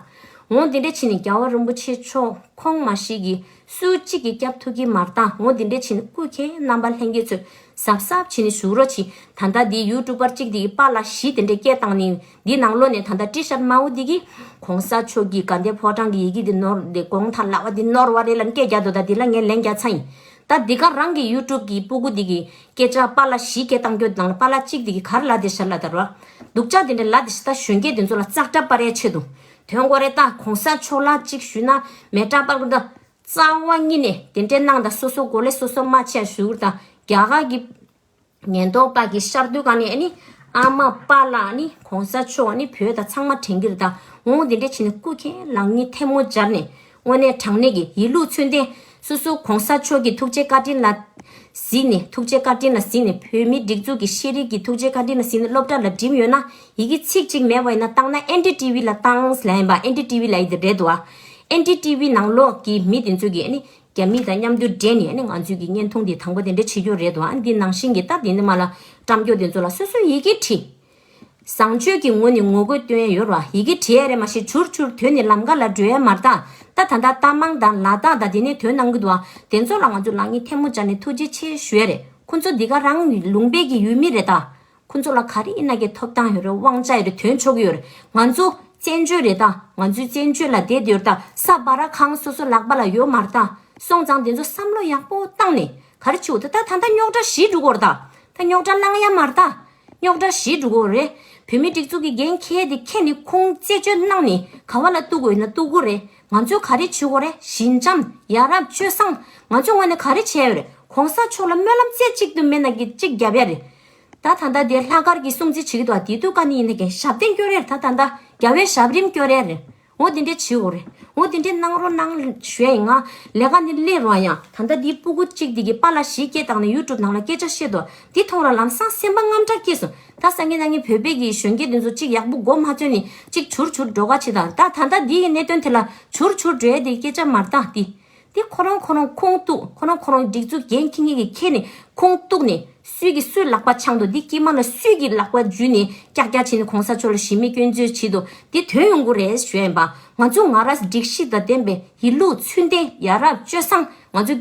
འོ་འདི་འདྲ་བྱས་ནས་རྒྱལ་བ་རིན་པོ་ཆེ་མཆོག་ཁོང་མ་ཤི་གི་སུ་གཅིག་གིས་སྐྱབས་ཐུབ་ཀྱི་མ་རེད་ད། འོ་འདི་འདྲ་བྱས་ནས་སྐུ་མཁྱེན་རྣམ་པ་ལྷན་རྒྱས་ཚོས་གཟབ་གཟབ་བྱས་ནས་བཞུགས་རོགས་གྱིས། ད་ལྟ་འདི་ཡུ་ཊུབ་པར་གཅིག་འདི་གི་པཱ་ལགས་བཞི་དེ་འདྲ་སྐད་བཏང་ནས་འདི་ནང་ལོགས་ནས་ད་ལྟ་ཊི་ཤར་དམར་པོ་འདི་གིས་གོང་ས་མཆོག་གི་དགའ་ལྡན་ཕོ་བྲང་གི་ཡི་གེ་འདི་ནོར་ཏེ་དགོངས་དག་ལག་པ་འདི་ནོར་བ་རེད་ལབ་སྐད་རྒྱག་འདུག་ད་འདི་ལ་ངས་ལན་རྒྱག་ཚར་ཡིན། ད་འདི་ག་རང་གི་ཡུ་ཊུབ་གི་སྤུ་གུ་འདི་གི་སྐད་ཆ་པཱ་ལགས་བཞི་སྐད་བཏང་རྒྱུ་དང་པཱ་ལགས་གཅིག་འདི་གི་ག་རེ་ལབ་བསྡད་ཤག་ལབ་ད་ར། སྡུག་ཅག་དེ་འདྲ་ལབ་བསྡད་ཤག་ད་གཞོན་སྐྱེས་དེ་ཚོ་ལ་ཙག་སྒྲ་སྤར་ཡའི་ཆེད་དུ་དོན་གོ་རེད་ད། གོང་ས་མཆོག་ལ་གཅིག་ཞུས་ན་མེ་སྲེག་སྤར་དགོས་ད། རྩ་བ་ཉིད་ནས་དེ་འདྲའི་གནང་ད། སོ་སོ་གོ་ལེ་སོ་སོ་མ་ཆད་ཞུ་ད། རྒྱ་གར་གྱི་ཉེན་རྟོག་པ་གི་ཤར་དུས་ག་ནས་ཨ་ནི་ཨ་མ་པཱ་ལགས་ཨ་ནི་གོང་ས་མཆོག་ཨ་ནི་བོད་དང་ཚང་མ་དྲན་གྱི་རེད་ད། འོང་དེ་འདྲ་བྱས་ནས་སྐུ་མཁྱེན་ལག་གཉིས་ཐལ་མོ་སྦྱར་ནས་དངོས་གནས་དྲང་གནས་ཀྱི་ཡིད་ལུགས་ཚུལ་ལྡན། སོ་སོ་གོང་ས་མཆོག་གི་ཐུགས་རྗེ་བཀའ་དྲིན་ལ་གཟིགས་ནས། ཐུགས་རྗེ་བཀའ་དྲིན་ལ་གཟིགས་ནས་བོད་མི་སྒྲིག་འཛུགས་ཀྱི་ཤེས་རིག་གི་ཐུགས་རྗེ་བཀའ་དྲིན་ལ་གཟིགས་ནས་སློབ་གྲྭ་ལ་འགྲིམས་ཡོད་ན། ཡི་གེ་ཚིག་གཅིག་མེད་པ་ཡིན་ན་བཏང་ན་ཨེན་ཌི་ཊི་ཝི་ལ་བཏང་ལབ་ཡིན་པ། ཨེན་ཌི་ཊི་ཝི་ལབ་ཡི་དེ་རེད་འདུག་ཨ། ཨེན་ཌི་ཊི་ཝི་ནང་ལོགས་ཀྱི་མི་དེ་ཚོ་གིས་ཨ་ནི་རྒྱ་མི་དང་མཉམ་དུ་འབྲེལ་ནས་ཨ་ནི་ང་ཚོའི་གི་བརྙན་ཐུང་འདི་དང་པོ་དེ་འདྲ་བྱེད་རྒྱུ་རེད་འདུག་ཨ། འདི་ནང་བཞིན་གྱི་སྟབས་བདེ་འདི་མ་ལ་བཀྲམ་རྒྱུ་དེ་ཚོ་ལ་སོ་སོ་ཡི་གེ་བྲིས། བཟང་སྤྱོད་ཀྱི་ངོས་ནས་ངོ་རྒོལ་སྟོན་ཡ་ཡོད་ར། ཡི་གེ་བྲིས་ཡ་རེད་མ་གཞི་བྱུར་བྱུར་ཐོན་ནས་ལམ་ཁ་ལ་འགྲོ་ཡ་མ་རེད་ད། ད་ད་ལྟ་རྟ་མང་དང་ལ་དྭགས་དང་དེ་ནས་ཐོན་གནང་གི་འདུག་ཨ། དེ་ཚོ་ལ་ང་ཚོ་ལག་གཉིས་ཐལ་མོ་སྦྱར་ནས་ཐུགས་རྗེ་ཆེ་ཞུ་ཡ་རེད། ཁོ་ཚོ་འདི་ག་རང་ལུང་པའི་གི་ཡུལ་མི་རེད་ད། ཁོ་ཚོ་ལ་ག་རེ་ཡིན་ན་གི་ཐོབ་ཐང་ཡོད་རེད། དབང་ཆ་ཡོད་རེད། ཐོན་ཆོག་གི་ཡོད་རེད། ང་ཚོ་བཙན་བྱོལ་རེད་ད། ང་ཚོའི་བཙན་བྱོལ་ལ་བསྡད་ཡོད་རེད་ད། ས་བ་ར་ཁང་སོ་སོ་ལག་པ་ལ་ཡོད་མ་རེད་ད། སོང་ཙང་དེ་ཚོ་བསམ་བློ་ཡག་པོ་བཏང་ནས་ག་རེ་བྱེད་དགོས་ད། ད་ད་ལྟ་རྙོག་དྲ་ཞི་འགྲོ་གི་ཡོད་རེད་ད། ད་རྙོག་དྲ་བསླང་ཡ་མ་རེད་ད། རྙོག་དྲ་ཞི་འགྲོ་གི་ཡོད་རེད། བོད་མི་སྒྲིག་འཛུགས་ཀྱི་འགན་འཁྱེར་དེ་འཁྱེར་ནས་ཁོང་རྩད་གཅོད་གནང་ནས་ག་བ་ལ་གཏུག་དགོས་ཡིན་ན་གཏུག་གི་རེད། ང་ཚོས་ག་རེ་བྱེད་དགོས་རེད། ཞི་འཇམ་ཡ་རབས་སྤྱོད་བཟང་། ང་ཚོ་ངོས་ནས་ག་རེ་བྱས་ཡོད་རེད། གོང་ས་མཆོག་ལ་སྨོན་ལམ་རྩེ་གཅིག་ཏུ་མེད་ན་གི་གཅིག་བརྒྱབ་ཡ་རེད། ད་ད་ལྟ་དེ་ལྷག་དཀར་གྱི་སྲུང་བརྩི་བྱེད་ཀྱི་འདུག་བ། དེ་དུས་ཀ་ནས་ཡིན་ན་ཀྱང་ཞབས་བརྟན་སྐྱོར་ཡ་རེད། ད་ད་ལྟ་རྒྱལ་བའི་ཞབས་རིམ་སྐྱོར་ཡ་རེད། འོ་དེ་འདྲས་བྱེད་དགོས་རེད། འོ་དེ་འདྲས་གནང་རོགས་གནང་ཞུ་ཡ་ཡིན། ང་ལས་ཀ་ནས་སླེབས་རོགས་ཡ། ད་ལྟ་འདི་སྤུ་གུ་གཅིག་འདི་གི་པཱ་ལགས་ཞིག་སྐད་བཏང་ནས་ཡུ་ཊུབ་ནང་ལ་སྐད་ཆ་བཤད་དོ། འདི་མཐོང་ར་ལམ་སང་སེམས་པ་དངངས་སྐྲག་སྐྱེས་སོང་། ད་སང་ཉིན་གནངས་ཉིན་བོད་པའི་གི་གཞོན་སྐྱེས་འདི་ཚོ་གཅིག་ཡག་པོ་མགོ་མ་ཚོས་ནས་གཅིག་བྱུར་བྱུར་འགྲོ་ག་བྱེད་དང་། ད་ད་ལྟ་འདི་ཡི་གནད་དོན་དེ་ལ་བྱུར་བྱུར་འགྲོ་ཡ་དེ་སྐད་ཆ་མ་རེད་ད་འདི། དེ་ཁོ་རང་ཁོ་རང་ཁུངས་གཏུགས། ཁོ་རང་ཁོ་རང་སྒྲིག་འཛུགས་འགན་འཁྱེར་མཁན་གྱིས་འཁྱེར་ནས་ཁུངས་གཏུགས་ནས་སུས་ཀྱིས་སུའི་ལག་པ་འཆང་འདུག་འདི་དཀྱིལ་མ་ལ་སུས་ཀྱིས་ལག་པ་འཇུས་ནས་ཀྱག་ཀྱག་བྱས་ནས་གོང་ས་མཆོག་ལ་ཞི་མི་སྐྱོན་བརྗོད་བྱེད་འདུག་འདི་དོན་ཡོང་གི་རེད་ཞུ་ཡ་ཡིན་པ། ང་ཚོ་ང་རང་སྒྲིག་གཞི་དང་ལྡན་པའི་ཡིད་ལུགས་ཚུལ་ལྡན་ཡ་རབས་སྤྱོད་བཟང་། ང་ཚོ་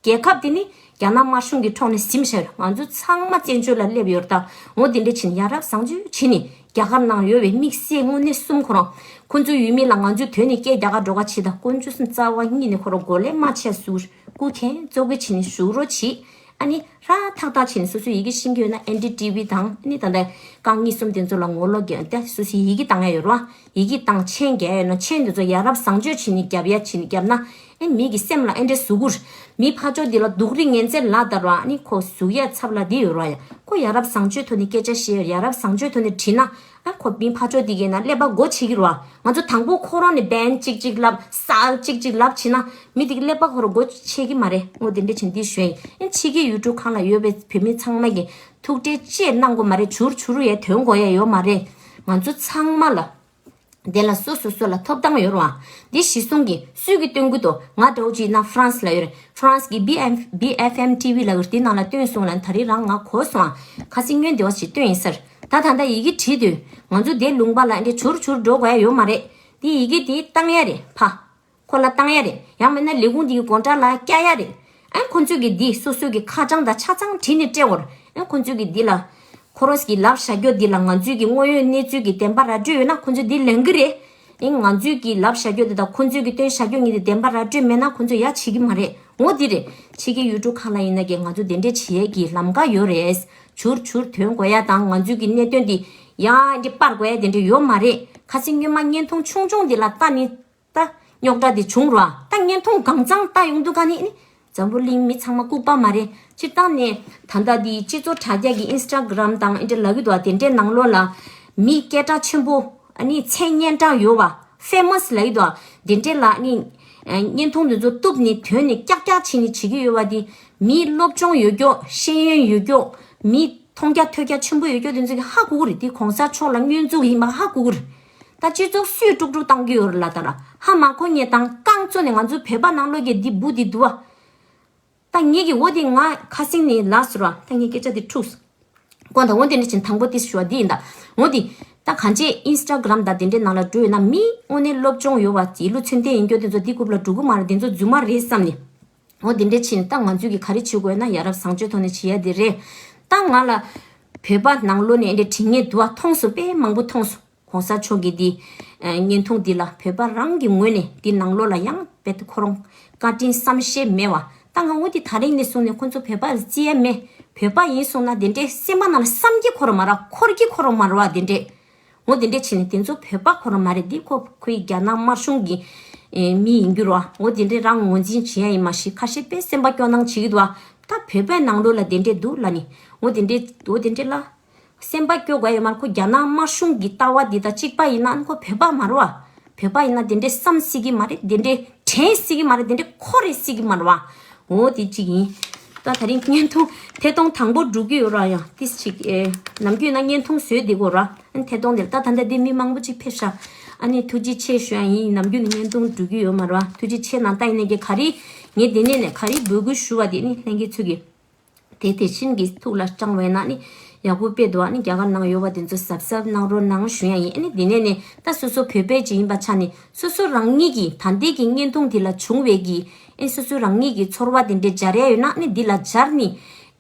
རྒྱལ་ཁབ་འདི་ནི་རྒྱ་ནག་དམར་གཞུང་གི་ཁྲོད་ནས་ཟིན་ཤར། ང་ཚོ་ཚང་མ་བཙན་བྱོལ་ལ་སླེབས་ཡོད་རེད་ད། འོ་འདི་འདྲ་བྱས་ནས་ཡ་རབས་བཟང་སྤྱོད་བྱས་ནས། རྒྱ་གར་ནང་ཡོད་པའི་དམིགས་བསལ་དངོས་གནས་གསུམ་ཁོ་རང་། ཁོ་ཚོའི་ཡུལ་མི་ལ་ང་ཚོའི་དོན་ནས་སྐད་རྒྱག་ག་འགྲོ་ག་བྱེད་དང་། དཀོན་མཆོག་གསུམ་རྩ་བ་ཉིད་ནས་ཁོ་རང་མགོ་ལས་མ་ཆད་ཟུར་སྐུ་མཁྱེན་གཙོ་གི་བྱས་ནས་བཞུགས་རོགས་བྱེད། ཨ་ནི་ར་ཐག་ཐག་བྱས་ནས་སོ་སོའི་ཡི་གེ་ཤེས་ཀྱི་ཡོད་ན་ཨེན་ཌི་ཊི་ཝི་དང་ཨ་ནི་ད་ལྟ་རྐང་གཉིས་གསུམ་དེ་ཚོ་ལ་ངོ་ལོག་རྒྱག་ཏེ་སོ་སོའི་ཡི་གེ་བཏང་ཡ་ཡོད་ར། ཡི་གེ་བཏང་མཆན་རྒྱག་ཡ་ཡོད་ན་མཆན་དེ་ཚོ་ཡ་རབས་བཟང་སྤྱོད་བྱས་ནས་རྒྱབ་ཡ་བྱས་ནས་རྒྱབ་ན། ཨེ་མི་གི་སེམས་ལ་ཨེ་འདྲ་ཟུག་གུར། མི་ཕར་ཕྱོགས་འདི་ལ་སྡུག་རུས་ངན་ཚད་ལ་དར་བ་ཨ་ནི་ཁོ་ཟུག་ཡ་ཚབ་ལ་འདི་ཡོད་ར་ཡ། ཁོ་ཡ་རབས་བཟང་སྤྱོད་ཐོག་ནས་སྐད་ཆ་བཤད་ཡ་རབས་བཟང་སྤྱོད་ཐོག་ནས་བྲིས་ན། ཨ་ཁོ་མི་ཕར་ཕྱོགས་འདི་གས་ན་ཀླད་པ་སྒོ་ཕྱེ་གི་ར། ང་ཚོ་དང་པོ་ཁོ་རང་ནས་བན་གཅིག་གཅིག་ལབ་ས་གཅིག་གཅིག་ལབ་བྱས་ན་མི་དེ་གི་ཀླད་པ་ཁོ་ར་སྒོ་ཕྱེ་གི་མ་རེད། འོ་དེ་འདྲ་བྱས་འདི་ཞུ་ཡ་ཡིན། ཨེ་ཕྱི་གི་ཡུལ་གྲུ་ཁག་ལ་ཡོད་པའི་བོད་མི་ཚང་མ་གི་ཐུགས་ཁྲལ་ཅེས་གནང་དགོས་མ་རེད། བྱུར་བྱུར་ཡ་དོན་གོ་ཡ་ཡོད་མ་རེད། ང་ཚོ་ཚང་མ་ལ། དེ་ལ་སོ་སོ་སོ་ལ་ཐོབ་ཐང་ཡོད་རེད་བ། འདི་གཞི་བཟུང་གི་སུས་ཀྱི་སྟོན་གི་དོ། ང་འདྲ་བོ་ཅིག་ཡིན་ན་ཧྥ་རན་སི་ལ་ཡོད་རེད། ཧྥ་རན་སི་གི་བི་ཨེམ་བི་ཨེཕ་ཨེམ་ཊི་ཝི་ལ་ཡོད་རེད། དེ་ནང་ལ་སྟོན་སོང་ལ་ད་རེས་རང་ང་གོ་སོང་ཨ། ཁ་སང་ཉིན་དེ་བ་ཞིག་སྟོན་ཡིན་ཟེར། ད་ད་ལྟ་ཡི་གེ་བྲིས་དུས་ང་ཚོ་དེ་ལུང་པ་ལ་འདི་བྱུར་བྱུར་འགྲོ་དགོས་ཡ་ཡོད་མ་རེད། དེ་ཡི་གེ་དེ་བཏང་ཡ་རེད་ཕ། ཁོ་ལ་བཏང་ཡ་རེད། ཡང་མིན་ན་ལས་ཁུངས་འདི་གི་སྒོ་འགྲམ་ལ་བཀྱག་ཡ་རེད། ཨ་ཁོ་ཚོས་གི་འདི་སོ་སོའི་གི་ཁ་བྱང་དང་ཆ་ཚང་བྲིས་ནས་སྤྲད་འོར། ཨ་ཁོ་ཚོས་གི་འདི་ལ་ ཁོ་རོས་ཀྱི་ལབ་བཞག་རྒྱུ་འདི་ལ་ང་ཚོས་ཀྱི་དངོས་ཡོད་གནས་ཚུལ་གྱི་བདེན་པ་ར་སྤྲོད་ཡོད་ན་ཁོ་ཚོས་འདི་ལེན་གི་རེད། ཨིན་ང་ཚོས་ཀྱི་ལབ་བཞག་རྒྱུ་འདི་དང་ཁོ་ཚོས་ཀྱི་སྟོན་བཞག་རྒྱུ་གཉིས་དེ་བདེན་པ་ར་སྤྲོད་མེད་ན་ཁོ་ཚོས་ཡ་བྱེད་ཀྱི་མ་རེད། འོ་འདི་རེད། ཕྱི་གི་ཡུལ་གྲུ་ཁག་ལ་ཡིན་ན་ཀྱི་ང་ཚོ་དེ་འདྲས་བྱེད་ཀྱི་ལམ་ཀ་ཡོད་རེད། བྱུར་བྱུར་ཐོན་དགོས་ཡ་དང་ང་ཚོས་ཀྱི་གནད་དོན་འདི་ཡ་འདི་སྤར་དགོས་ཡ་དེ་འདྲས་ཡོད་མ་རེད། ཁ་སང་སྔོན་མ་བརྙན་ཐུང་ཆུང་ཆུང་འདི་ལ་ལྟ་ནི། ད་རྙོག་དྲ་དེ་བྱུང་རོགས། ད་བརྙན་ཐུང་གང་ཚང་ལྟ་ཡོང་དུས་ག་ནས་ནི་འཛམ་བུ་གླིང་མི་ཚང་མ་ལྐུགས་པ་མ་རེད། སྤྱིར་བཏང་ནས་ད་ལྟ་འདི་སྤྱི་ཚོགས་དྲ་རྒྱ་གི་ཨིན་སི་ཊ་གྷི་རམ་དང་ཨེ་འདྲ་ལབ་ཀྱི་འདུག་བ། དེ་འདྲའི་ནང་ལོགས་ལ་མི་སྐད་གྲགས་ཆེན་པོ་ཨ་ནི་མཚན་སྙན་གྲགས་ཡོད་བ་ཕེ་མ་སི་ལབ་ཀྱི་འདུག་བ། དེ་འདྲའི་ལ་ནི་བརྙན་ཐུང་འདི་ཚོ་གཏུབ་ནས་དོན་ནས་ཀྱག་ཀྱག་བྱས་ནས་བྱེད་ཀྱི་ཡོད་བ། འདི་མི་སློབ་སྦྱོང་ཡོད་ཀྱོག་ཤེས་ཡོན་ཡོད་ཀྱོག་མི་མཐོང་རྒྱ་ཐོས་རྒྱ་ཆེན་པོ་ཡོད་ཀྱོག་དེ་ཚོ་གི་ཧ་གོ་གི་རེད། དེ་གོང་ས་མཆོག་ལ་བསྙོན་འཛུགས་ཡིན་པ་ཧ་གོ་གི་རེད། ད་སྤྱི་ཚོགས་སུས་དཀྲུག་དཀྲུག་བཏང་གི་ཡོད་རེད་ལ། ད་ར་ཧ་མ་གོ་ངེས་དང་རྐང་བཙུགས་ནས་ང་ཚོའི་བོད་པ་ནང་ལོགས་ཀྱི་འདི་འབུ་འདི་འདུག་བ། ད་ངེད་ཀྱི་འོ་དེ་ང་ཁ་སེང་ནས་ལ་ཟུར་བ། ད་ངས་སྐད་ཆ་དེ་འཁྲུགས་གོ། ད་འོ་དེ་འདྲ་ཕྱིན་དང་པོ་དེ་ཞུ་བ་འདི་ཡིན། ད་འོ་དེ་ད་གང་ཅི་ཨིན་སི་ཊ་གྷི་རམ་ད་དེ་འདྲའི་ནང་ལ་འགྲོ་ཡོད་ན་མི་དངོས་གནས་སློབ་སྦྱོང་ཡོད་བ་ཡིན་ལུགས་ཚུལ་ལྡན་ཡིན་རྒྱུ་དེ་ཚོ་འདི་རྐུབ་ལ་འགྲོ་གི་མ་རེད། དེ་ཚོ་རྫུན་མ་རེད་བསམ་ནས། འོ་དེ་འདྲ་ཕྱིན་ད་ང་ཚོས་ཀྱི་ག་རེ་བྱེད་དགོས་ན་ཡ་རབས་བཟང་སྤྱོད་ཐོག་ནས་བྱེད་ཡ་དེ་རེད། ད་ང་ལ་བོད་པ་ནང་ལོགས་ནས་འདྲ་དྲི་ངན་འདུག་བ་མཐོང་སོང་། དཔེ་མང་པོ་མཐོང་སོང་། གོང་ས་མཆོག་གི་འདི་བརྙན་ཐུང་འདི་ལ་བོད་པ་རང་གི་ངོས་ནས་འདི་ནང་ལོགས་ལ་ཡང་རྦད་དེ་ཁོ་རང་བཀའ་དྲིན་བསམ་ཤེས་མེད་བ། ད་ང་འོ་འདི་ད་རིང་ནས་བཟུང་ནས་ཁོ་ཚོ་བོད་པ་རྩི་ཡ་མེད། བོད་པ་ཡིན་སོང་ན་དེ་འདྲའི་སེམས་པ་ནང་ལ་བསམ་གྱི་ཁོ་རང་མ་རེད། འཁོར་གྱི་ཁོ་རང་མ་རེད་བ། དེ་འདྲའི་འོ་དེ་འདྲའི་བྱས་ནས་དེ་ཚོ་བོད་པ་ཁོ་རང་མ་རེད། འདི་ཁོ་ཁོའི་རྒྱ་ནག་དམར་གཞུང་གི་མི་ཡིན་རྒྱུ་རེད་བ། འོ་དེ་འདྲའི་རང་ངོས་འཛིན་བྱེད་ཡ་ཡིན་མ་ཤེས། ཁ་ཤས་དཔེ་སེམས་པ་སྐྱོ་སྣང་བྱེད་ཀྱི་འདུག་བ། ད་བོད་པའི་ནང་ལོགས་ལ་དེ་འདྲའི་འདུག་ལ་ནི་འོ་དེ་འདྲའི་འོ་དེ་འདྲའི་ལ། སེམས་པ་སྐྱོ་དགོས་ཡོད་མ་རེད། ཁོ་རྒྱ་ནག་དམར་གཞུང་གི་ལྟ་བ་འདི་དང་གཅིག་པ་ཡིན་ན་ཁོ་བོད་པ་མ་རེད་བ། བོད་པ་ཡིན་ན་དེ་འདྲའི་བསམ་སྲིད་ཀྱི་མ་རེད། དེ་འདྲའི་དྲན་སྲིད་ཀྱི་མ་རེད། དེ་འདྲའི་འཁོར་རེ་སྲིད་ཀྱི་མ་རེད་བ། འོ་དེ་གཅིག་ཡིན། ད་ད་རིང་བརྙན་ཐུང་ཐད་གཏོང་དང་པོ་འགྲོ་གི་ཡོད་ར། ཡང་ཏིས་ཅིག་ཨེ་ནམ་རྒྱུན་ན་བརྙན་ཐུང་བཟོས་བསྡད་དགོས་ར། ཨ་ནི་ཐད་གཏོང་དེར་ད་ད་ལྟ་དེ་མི་མང་པོ་ཅིག་ཕེབས་ཤག་ཨ་ནི་ཐུགས་རྗེ་ཆེ་ཞུ་ཡ་ཡིན། ནམ་རྒྱུན་ནས་བརྙན་ཐུང་འགྲོ་གི་ཡོད་མ་རེད་བ། ཐུགས་རྗེ་ཆེ་གནང་། ད་ཡིན་ནའི་ག་རེ་ངས་དེ་ནས་ནས་ག་རེ་འབོད་སྐུལ་ཞུ་བ་དེ་ནི་ལྷན་རྒྱས་ཚོ་གི་དེ་དེ་བཞིན་གྱི་ཐུགས་ལ་བཅངས་པས་ན་ནི་ཡག་པོ་དཔེ་འདུག་ཨ་ནི་རྒྱ་གར་ནང་ཡོད་པ་དེ་ཚོ་གཟབ་གཟབ་གནང་རོགས་གནང་ཞུ་ཡ་ཡིན། ཨ་ནི་དེ་ནས་ནི་ད་སོ་སོ་བོད་པའི་ཅིག་ཡིན་པ་ཆ་ནི་སོ་སོ་རང་ཉིད་ཀྱི་ད་ལྟའི་གི་བརྙན་ཐུང་འདི་ལ་བྱུང་བའི་གི་ཨ་ནི་སོ་སོ་རང་ཉིད་ཀྱི་ཚོར་བ་དེ་འདྲའི་སྦྱར་ཡ་ཡོད་ན་ཨ་ནི་འདི་ལ་སྦྱར་ནི་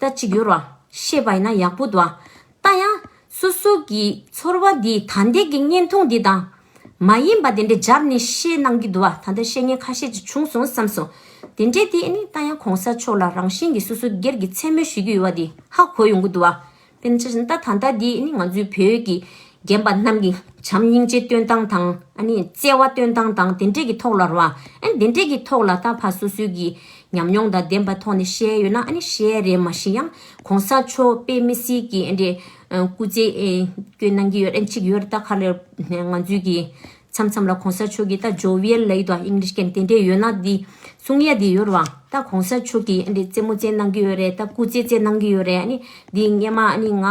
ད་ཅིག་ཡོད་ར་ཤེས་པ་ཡིན་ན་ཡག་པོ་འདུག་ད་ཡང་སོ་སོ་གི་ཚོར་བ་འདི་ད་ལྟའི་གི་བརྙན་ཐུང་འདི་དང་མ་ཡིན་པ་དེ་འདྲའི་སྦྱར་ནས་བཤད་གནང་གི་འདུག་བ། ད་ལྟ་བཤད་མཁན་ཁ་ཤས་ཅིག་བྱུང་སོང་བསམ་སོང་། དེ་འདྲའི་དེ་ནི་ད་ཡང་གོང་ས་མཆོག་ལ་རང་བཞིན་གྱིས་སོ་སོ་སྒེར་གྱི་མཚན་སྨོད་ཞུ་གི་ཡོད་བ་དེ་ཧ་གོ་ཡོང་གི་འདུག་བ། དཔེར་ན་ཆ་བཞག་ན་ད་ད་ལྟ་འདི་ནི་ང་ཚོའི་བོད་ཀྱི་རྒན་པ་རྣམས་ཀྱི་བྱམས་སྙིང་རྗེ་སྟོན་སྟངས་དང་ཨ་ནི་བརྩེ་བ་སྟོན་སྟངས་དང་དེ་འདྲའི་གི་ཐོག་ལ་རེད་བ། ཨ་ནི་དེ་འདྲའི་གི་ཐོག་ལ་ད་ཕར་སོ་སོའི་གི་ཉམས་མྱོང་དང་ལྡན་པ་ཐོག་ནས་བཤད་ཡོད་ན་ཨ་ནི་བཤད་རེད། མ་གཞི་ཡང་གོང་ས་མཆོག་དཔེ་མི་སྲིད་ཀྱི་ཨ་འདྲའི་སྐུ་ཚེ་ཨེ་སྐྱོན་གནང་གི་ཡོད་རེད། གཅིག་ཡོད་རེད། ད་ག་ལེར་ང་ཚོའི་གི་མཚམས་མཚམས་ལ་གོང་ས་མཆོག་གི་ད་ཇོ་བི་ཡལ་ལབ་ཀྱི་འདུག་ཨིང་ལིཤ་སྐད་དེ་འདྲས་ཡོད་ན་འདི་གསུང་ཡ་འདི་ཡོད་རེད་བ། ད་གོང་ས་མཆོག་གི་ཨ་འདྲས་རྩེད་མོ་རྩེ་གནང་གི་ཡོད་རེད། ད་སྐུ་རྩེད་རྩེ་གནང་གི་ཡོད་རེད། ཨ་ནི་འདི་སྔོན་མ་ཨ་ནི་ང་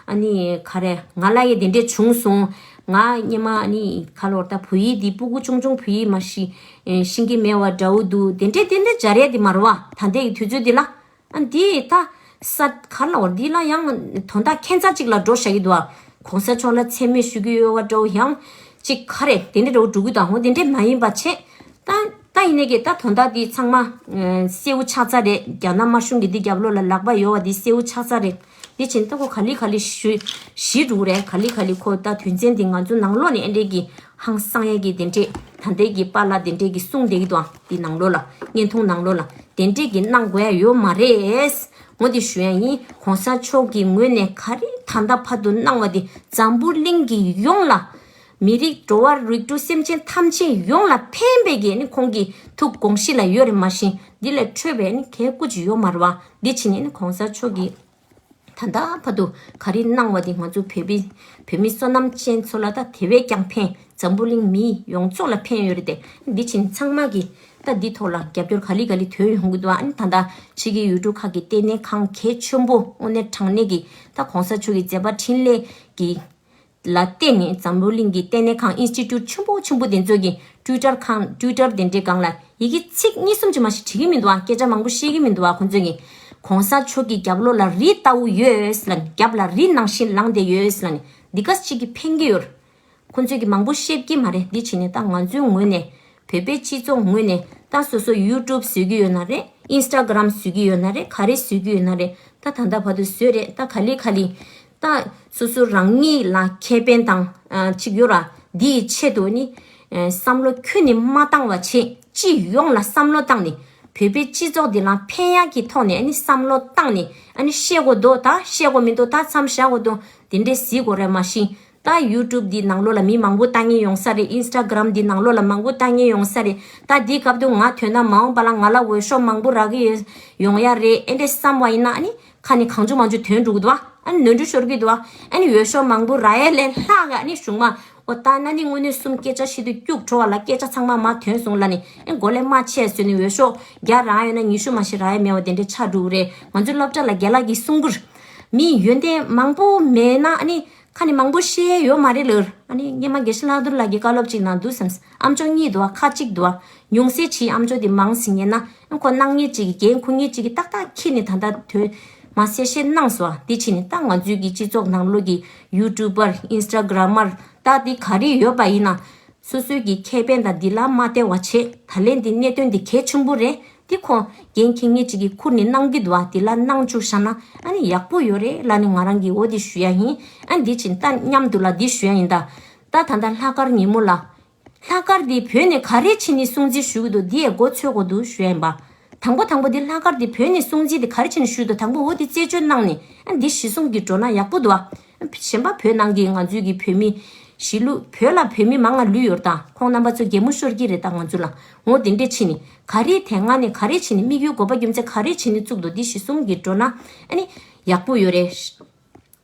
ཨ་ནི་ག་རེ་ང་ལ་ཡ་དེ་འདྲས་བྱུང་སོང་། ང་སྔོན་མ་ཨ་ནི་ག་ལོར་ད་བོད་ཡིག་འདི་སྤུ་གུ་ཆུང་ཆུང་བོད་ཡིག་མ་ཤེས་ཤེས་ཀྱི་མེད་པ་འདྲ་བོ་འདུག་དེ་འདྲས་དེ་འདྲས་སྦྱར་ཡ་འདི་མ་རེད་བ། ད་ལྟའི་གི་དུས་ཚོད་འདི་ལ། ཨ་འདི་ད་ས་ག་ལ་བར་འདི་ལ་ཡང་དོན་དག་ཁྱད་མཚར་ཅིག་ལ་འགྲོ་བཞག་གི་འདུག་ཨ། གོང་ས་མཆོག་ལ་མཚན་སྨད་ཞུ་གི་ཡོད་པ་འདྲ་བོ་ཡང་ཅིག་ག་རེ་དེ་འདྲ་འདྲ་བོ་འགྲོ་གི་འདུག་འོ་དེ་འདྲ་མ་ཡིན་པ་བྱས། ད་ད་ཡིན་ནའི་གི་ད་དོན་དག་འདི་ཚང་མ་གསལ་བོ་ཆགས་ཚར་རེད། རྒྱ་ནག་དམར་གཞུང་གི་འདི་རྒྱབ་ལོགས་ལ་ལག་པ་ཡོད་པ་འདི་གསལ་བོ་ཆགས་ཚར་རེད། འདི་བྱས་ད་ཁོ་ག་ལེ་ག་ལེ་ཞུ་ཞི་འགྲོ་གི་རེད། ག་ལེ་ག་ལེ་ཁོ་ད་དོན་ཚན་འདི་ང་ཚོ་ནང་ལོགས་ནས་ཨེ་འདྲས་གི་ཧང་སང་ཡས་ཀྱི་དེ་འདྲས་ད་ལྟའི་གི་པཱ་ལགས་དེ་འདྲས་གི་གསུང་བསྡད་ཀྱི་འདུག་ཨ། འདི་ནང་ལོགས་ལ་བརྙན་ཐུང་ནང་ལོགས་ལ་དེ་འདྲས་གི་གནང་དགོས་ཡ་ཡོད་མ་རེད། ངོ་དེ་ཞུ་ཡ་ཡིན། གོང་ས་མཆོག་གི་ངོས་ནས་ག་རེ་ད་ལྟ་བར་དུ་གནང་བ་དེ་འཛམ་བུ་གླིང་གི་ཡོངས་ལ་མི་རིགས་འགྲོ་བ་རིགས་དྲུག་སེམས་ཅན་ཐམས་ཅད་ཡོངས་ལ་ཕན་པའི་གི་ནི་ཁོང་གི་ཐུགས་དགོངས་གཞི་ལ་ཡོད་རེད། མ་གཞི་འདི་ལས་འཕྲོས་པའི་ནི་གལ་ཀུ་ཅི་ཡོད་མ་རེད་བ། འདི་ཕྱིན་ནས་ནི་གོང་ས་མཆོག་གི་ད་ལྟ་བར་དུ་ག་རེ་གནང་བ་དེ་ང་ཚོ་བོད་པའི་བོད་མི་བསོད་ནམས་ཅན་ཚོ་ལ་ད་དེ་བས་ཀྱང་ཕན། འཛམ་བུ་གླིང་མི་ཡོངས་རྫོགས་ལ་ཕན་ཡོད་རེད་དེ། འདི་ཕྱིན་ཚང་མ་གིས་ད་འདི་ཐོག་ལ་རྒྱབ་སྐྱོར་ག་ལེ་ག་ལེ་ཐོན་ཡོང་གི་འདུག་ཨ་ནི་ད་ལྟ་ཕྱི་རྒྱལ་ཡུལ་གྲུ་ཁག་གི་ལྟེ་གནས་ཁང་གལ་ཆེན་པོ་དངོས་གནས་དྲང་གནས་ཀྱི་ད་གོང་ས་མཆོག་གི་མཛད་པ་འཕྲིན་ལས་ཀྱི་ལ་བརྟེན་ནས་འཛམ་བུ་གླིང་གི་ལྟེ་གནས་ཁང་ཨིན་སི་ཊི་ཊུཊ་ཆེན་པོ་ཆེན་པོ་དེ་ཚོ་གི་ཊུའི་ཊར་ཁང་ཊུའི་ཊར་དེ་འདྲའི་སྒང་ལ་ཡི་གེ་ཚིག་གཉིས་གསུམ་ཅིག་མ་ཞིག་བྲིས་ཀྱི་མི་འདུག་ཨ། སྐད་ཆ་མང་པོ་བཤད་ཀྱི་མི་འདུག་ཨ། ཁོང་ཚོས་ཀྱི་གོང་ས་མཆོག་གི་རྒྱབ་ལོགས་ལ་རི་ལྟ་བུ་ཡོད་ལབ་ནས། རྒྱབ་ལ་རི་ནང་བཞིན་ལངས་བསྡད་ཡོད་ལབ་ནས་འདི་ག་ཅིག་གིས་ཕན་གྱི་ཡོད། ཁོང་ཚོས་ཀྱི་མང་པོ་བཤད་ཀྱི་མ་རེད། འདི་བྱས་ནས་ད་ང་ཚོའི་ངོས་ནས་བོད་པའི་སྤྱི་ཚོགས་ངོས་ནས་ད་སོ་སོ་ཡུ་ཊུབ་བཟོ་གི་ཡོད་ན་རེད། ཨིན་སི་ཊ་གྷི་རམ་བཟོ་གི་ཡོད་ན་རེད། ག་རེ་བཟོ་གི་ཡོད་ན་རེད། ད་ད་ལྟ་བར་དུ་བཟོས་རེད། ད་ག་ལེ་ག་ལེ་ ད་སོ་སོ་རང་ཉིད་ལ་ཁེ་ཕན་དང་ཨ་ཅིག་ཡོད་ར། འདི་ཡི་ཆེད་དུ་ནི་ཨ་བསམ་བློ་ཁྱོན་ནས་མ་བཏང་བ་བྱས། སྤྱི་ཡོངས་ལ་བསམ་བློ་བཏང་ནས་བོད་པའི་སྤྱི་ཚོགས་འདི་ལ་ཕན་ཡག་གི་ཐོག་ནས་ཨ་ནི་བསམ་བློ་བཏང་ནས་ཨ་ནི་བཤད་དགོས་འདུག་ད་བཤད་དགོས་མི་འདུག་ད་མཚམས་བཞག་དགོས་འདུག་དེ་འདྲས་གཟིགས་དགོས་རེད། མ་གཞི་ད་ཡུ་ཊུབ་འདི་ནང་ལོགས་ལ་མི་མང་པོ་ལྟ་མཁན་ཡོང་ས་རེད། ཨིན་སི་ཊ་གྷ་རམ་འདི་ནང་ལོགས་ལ་མང་པོ་ལྟ་མཁན་ཡོང་ས་རེད། ད་འདི་སྐབས་དུ་ང་ཐོན་ན་མ་འོངས་པ་ལ་ང་ལ་འོས་ཤོག་མང་པོ་རག་གི་ཡོད་ཡོང་ཡ་རེད། ཨེ་འདྲས་བསམ་པ་ཡིན་ན་ཨ་ནི་ཁ་ནས་གང་བྱུང་མང་བྱུང་ཐོན་འགྲོ་གི་འདུག་ཨ་ནི་ནོར་འཁྲུལ་ཤོར་གི་འདུག་ཨ་ནི་འོས་ཤོག་མང་པོ་རག་ཡ་ལས་ལྷག་ག་ཨ་ནི་གཞུང་མ་ཨོ་ད་ན་ནི་དངོས་གནས་གསུམ་སྐད་ཆ་བཤད་དུས་སྐྱུག་བྲོ་བ་ལ་སྐད་ཆ་ཚང་མ་མ་ཐོན་སོང་ལ་ནི་ཨེ་མགོ་ལས་མ་ཆད་ཟོས་ནི་འོས་ཤོག་བརྒྱ་རག་ཡོད་ན་ཉི་ཤུ་མ་ཞིག་རག་ཡ་མེད་པ་དེ་འདྲའི་ཆགས་འགྲོ་གི་རེད། ང་ཚོའི་སློབ་གྲྭ་ལ་རྒན་ལགས་ཀྱིས་གསུང་གི་རེད། མི་ཡོན་ཏན་མང་པོ་མེད་ན་ཨ་ནི་ཁ་ནས་མང་པོ་བཤད་ཡ་ཡོད་མ་རེད་ལོར། ཨ་ནི་སྔོན་མ་དགེ་བཤེས་ལྷག་རྡོར་ལགས་ཀྱིས་བཀའ་སློབ་ཅིག་གནང་འདུག་བསམ། ཨམ་ཅོག་གཉིས་འདུག་བ། ཁ་གཅིག་འདུག་བ། ཉུང་ཤས་ཆེ་ཨམ་ཅོག་དེ་མང་ཟིན་ངེས་ན་ཁོ་གནང་ངེས་ཅིག་གི་རྒན་ཁོ་ངེས་ཅིག་གི་ཏག་ཏག་ཁྱེར་ནས་ད་ལྟ་དོན་མ་གསལ་བཤད་གནང་སོང་བ། དེ་ཕྱིན་ནས་ད་ང་ཚོའི་གི་སྤྱི་ཚོགས་ནང་ལོགས་ཀྱི་ཡུ་ཊུབ་པར་ཨིན་སི་ཊ་གྷ་རམ་མར་ད་དེ་ག་རེ་ཡོད་པ་ཡིན་ན་སོ་སོའི་གི་ཁེ་ཕན་དང་འདི་ལ་མ་བལྟས་པ་བྱས། ད་ལན་འདི་གནད་དོན་འདི་གལ་ཆེན་པོ་རེད། འདི་ཁོ་རྒན་ཁྱེད་ངེས་ཅིག་གི་ཁུར་ནས་གནང་གི་འདུག་བ། འདི་ལ་གནང་བཅུག་བཞག་ན་ཨ་ནི་ཡག་པོ་ཡོད་རེད་ལ་ནི་ང་རང་གི་འོ་འདི་ཞུ་ཡ་ཡིན། ཨ་འདི་ཕྱིན་ད་མཉམ་དུ་ལ་འདི་ཞུ་ཡ་ཡིན། ད་ད་ད་ལྟ་ལྷག་དཀར་ཉིན་མོ་ལ། ལྷག་དཀར་འདི་བོད་ནས་ག་རེ་བྱས་ནས་སྲུང་བརྩི་ཞུ་གི་འདུག་འདི་ཡས་མགོ་ཚོད་དགོས་འདུག་ཞུ་ཡ་ཡིན་པ། དང་པོ་དང་པོ་འདི་ལྷག་དཀར་འདི་བོད་ནས་སྲུང་བརྩི་འདི་ག་རེ་བྱས་ནས་ཞུ་འདུག་དང་པོ་འོ་འདི་རྩད་གཅོད་གནང་ནས་ཨ་འདི་གཞི་བཟུང་གི་འགྲོ་ན་ཡག་པོ་འདུག་ཨ། གཞན་པ་བོད་ནང་གི་ང་ཚོའི་གི་བོད་མི་གཞིས་ལུས་བོད་ལ་བོད་མི་མང་ང་ལུས་ཡོད་ད་ཁོང་རྣམ་པ་ཚོ་གད་མོ་ཤོར་གི་རེད་ད་ང་ཚོ་ལ། འོ་དེ་འདྲས་བྱས་ནས་ག་རེ་དེ་སྔ་ནས་ག་རེ་བྱས་ནས་དམིགས་ཡུལ་དགོས་པ་རྒྱུ་མཚན་ག་རེ་བྱས་ནས་བཙུགས་འདུག་འདི་གཞི་བཟུང་གི་འགྲོ་ན་ཨ་ནི་ཡག་པོ་ཡོད་རེད།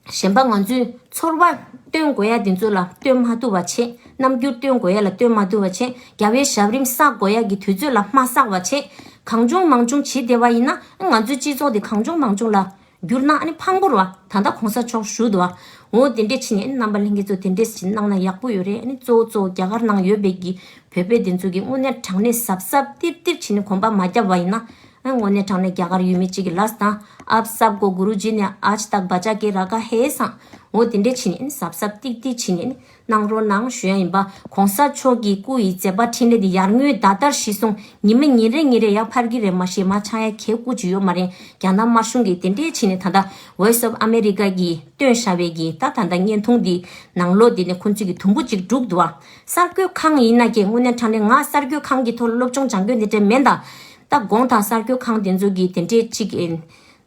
གཞན་པ་ང་ཚོས་ཚོར་བ་སྟོན་དགོས་ཡ་དེ་ཚོ་ལ་སྟོན་མ་ཐུབ་པ་བྱས། རྣམ་འགྱུར་སྟོན་དགོས་ཡ་ལ་སྟོན་མ་ཐུབ་པ་བྱས། རྒྱལ་བའི་ཞབས་རིམ་བསགས་དགོས་ཡ་གི་དུས་ཚོད་ལ་མ་བསགས་པ་བྱས། གང་བྱུང་མང་བྱུང་བྱེད་བསྡད་པ་ཡིན་ན་ང་ཚོའི་སྤྱི་ཚོགས་དེ་གང་བྱུང་མང་བྱུང་ལ་འགྱུར་ན་ཨ་ནི་ཕངས་པོ་རེད་བ། ད་ལྟ་གོང་ས་མཆོག་ཞུ་འདུག་བ། འོ་དེ་འདྲས་བྱས་ནས་ཨ་ནི་རྣམ་པ་ལྷན་རྒྱས་ཚོ་དེ་འདྲས་བྱས་གནང་ན་ཡག་པོ་ཡོད་རེད། ཨ་ནི་གཙོ་བོ་གཙོ་བོ་རྒྱ་གར་ནང་ཡོད་པའི་གི་བོད་པའི་དེ་ཚོ་གི་དངོས་གནས་དྲང་གནས་གཟབ་གཟབ་ཏིབ་ཏིབ་བྱས་ནས་གོམ་པ་མ་བརྒྱབ་པ་ཡིན་ན་ཨ་དངོས་གནས་དྲང་གནས་རྒྱ་གར་ཡུལ་མི་གཅིག་གི་ལས་དང་ཨབ་སབ་གོ་གུ་རུ་ཇི་ནས་ཨ་ཅི་དག་བ་ཅག་གི་ར་ག་ཧེ་སང་འོ་དེ་འདྲས་བྱས་ནས་ཨ་ནི་གཟབ་གཟབ་ཏིག་ཏིག་བྱས་ནས་ཨ་ནི་གནང་རོགས་གནང་ཞུ་ཡ་ཡིན་པ། གོང་ས་མཆོག་གི་སྐུ་ཡི་མཛད་པ་འཕྲིན་ལས་འདི་ཡར་ངོའི་ཟླ་ལྟར་གཞི་བཟུང་ཉི་མ་ཉིན་རེ་ཉིན་རེ་ཡར་འཕར་གྱི་རེད། མ་གཞི་མ་ཆག་ཡ་གལ་སྐུ་ཅིག་ཡོད་མ་རེད། རྒྱ་ནག་དམར་གཞུང་གིས་དེ་འདྲས་བྱས་ནས་ད་ལྟ་Voice of America་གིས་བཏོན་བཞག་པའི་གི་ད་ད་ལྟ་བརྙན་ཐུང་འདི་ནང་ལོགས་འདི་ནས་ཁོང་ཚོས་གི་དུམ་བུ་གཅིག་བསྒྲུགས་འདུག་བ། གསར་འགོད་ཁང་ཡིན་ན་ཀྱེ་དངོས་གནས་དྲང་གནས་ང་གསར་འགོད་ཁང་གི་ཐོག་ལ་སློབ་སྦྱོང་སྦྱང་རྒྱུ་འདི་འདྲས་མེད་ད། ད་དགོངས་དག་གསར་འགོད་ཁང་དེ་ཚོ་གི་དེ་འདྲས་གཅིག་ཨེ་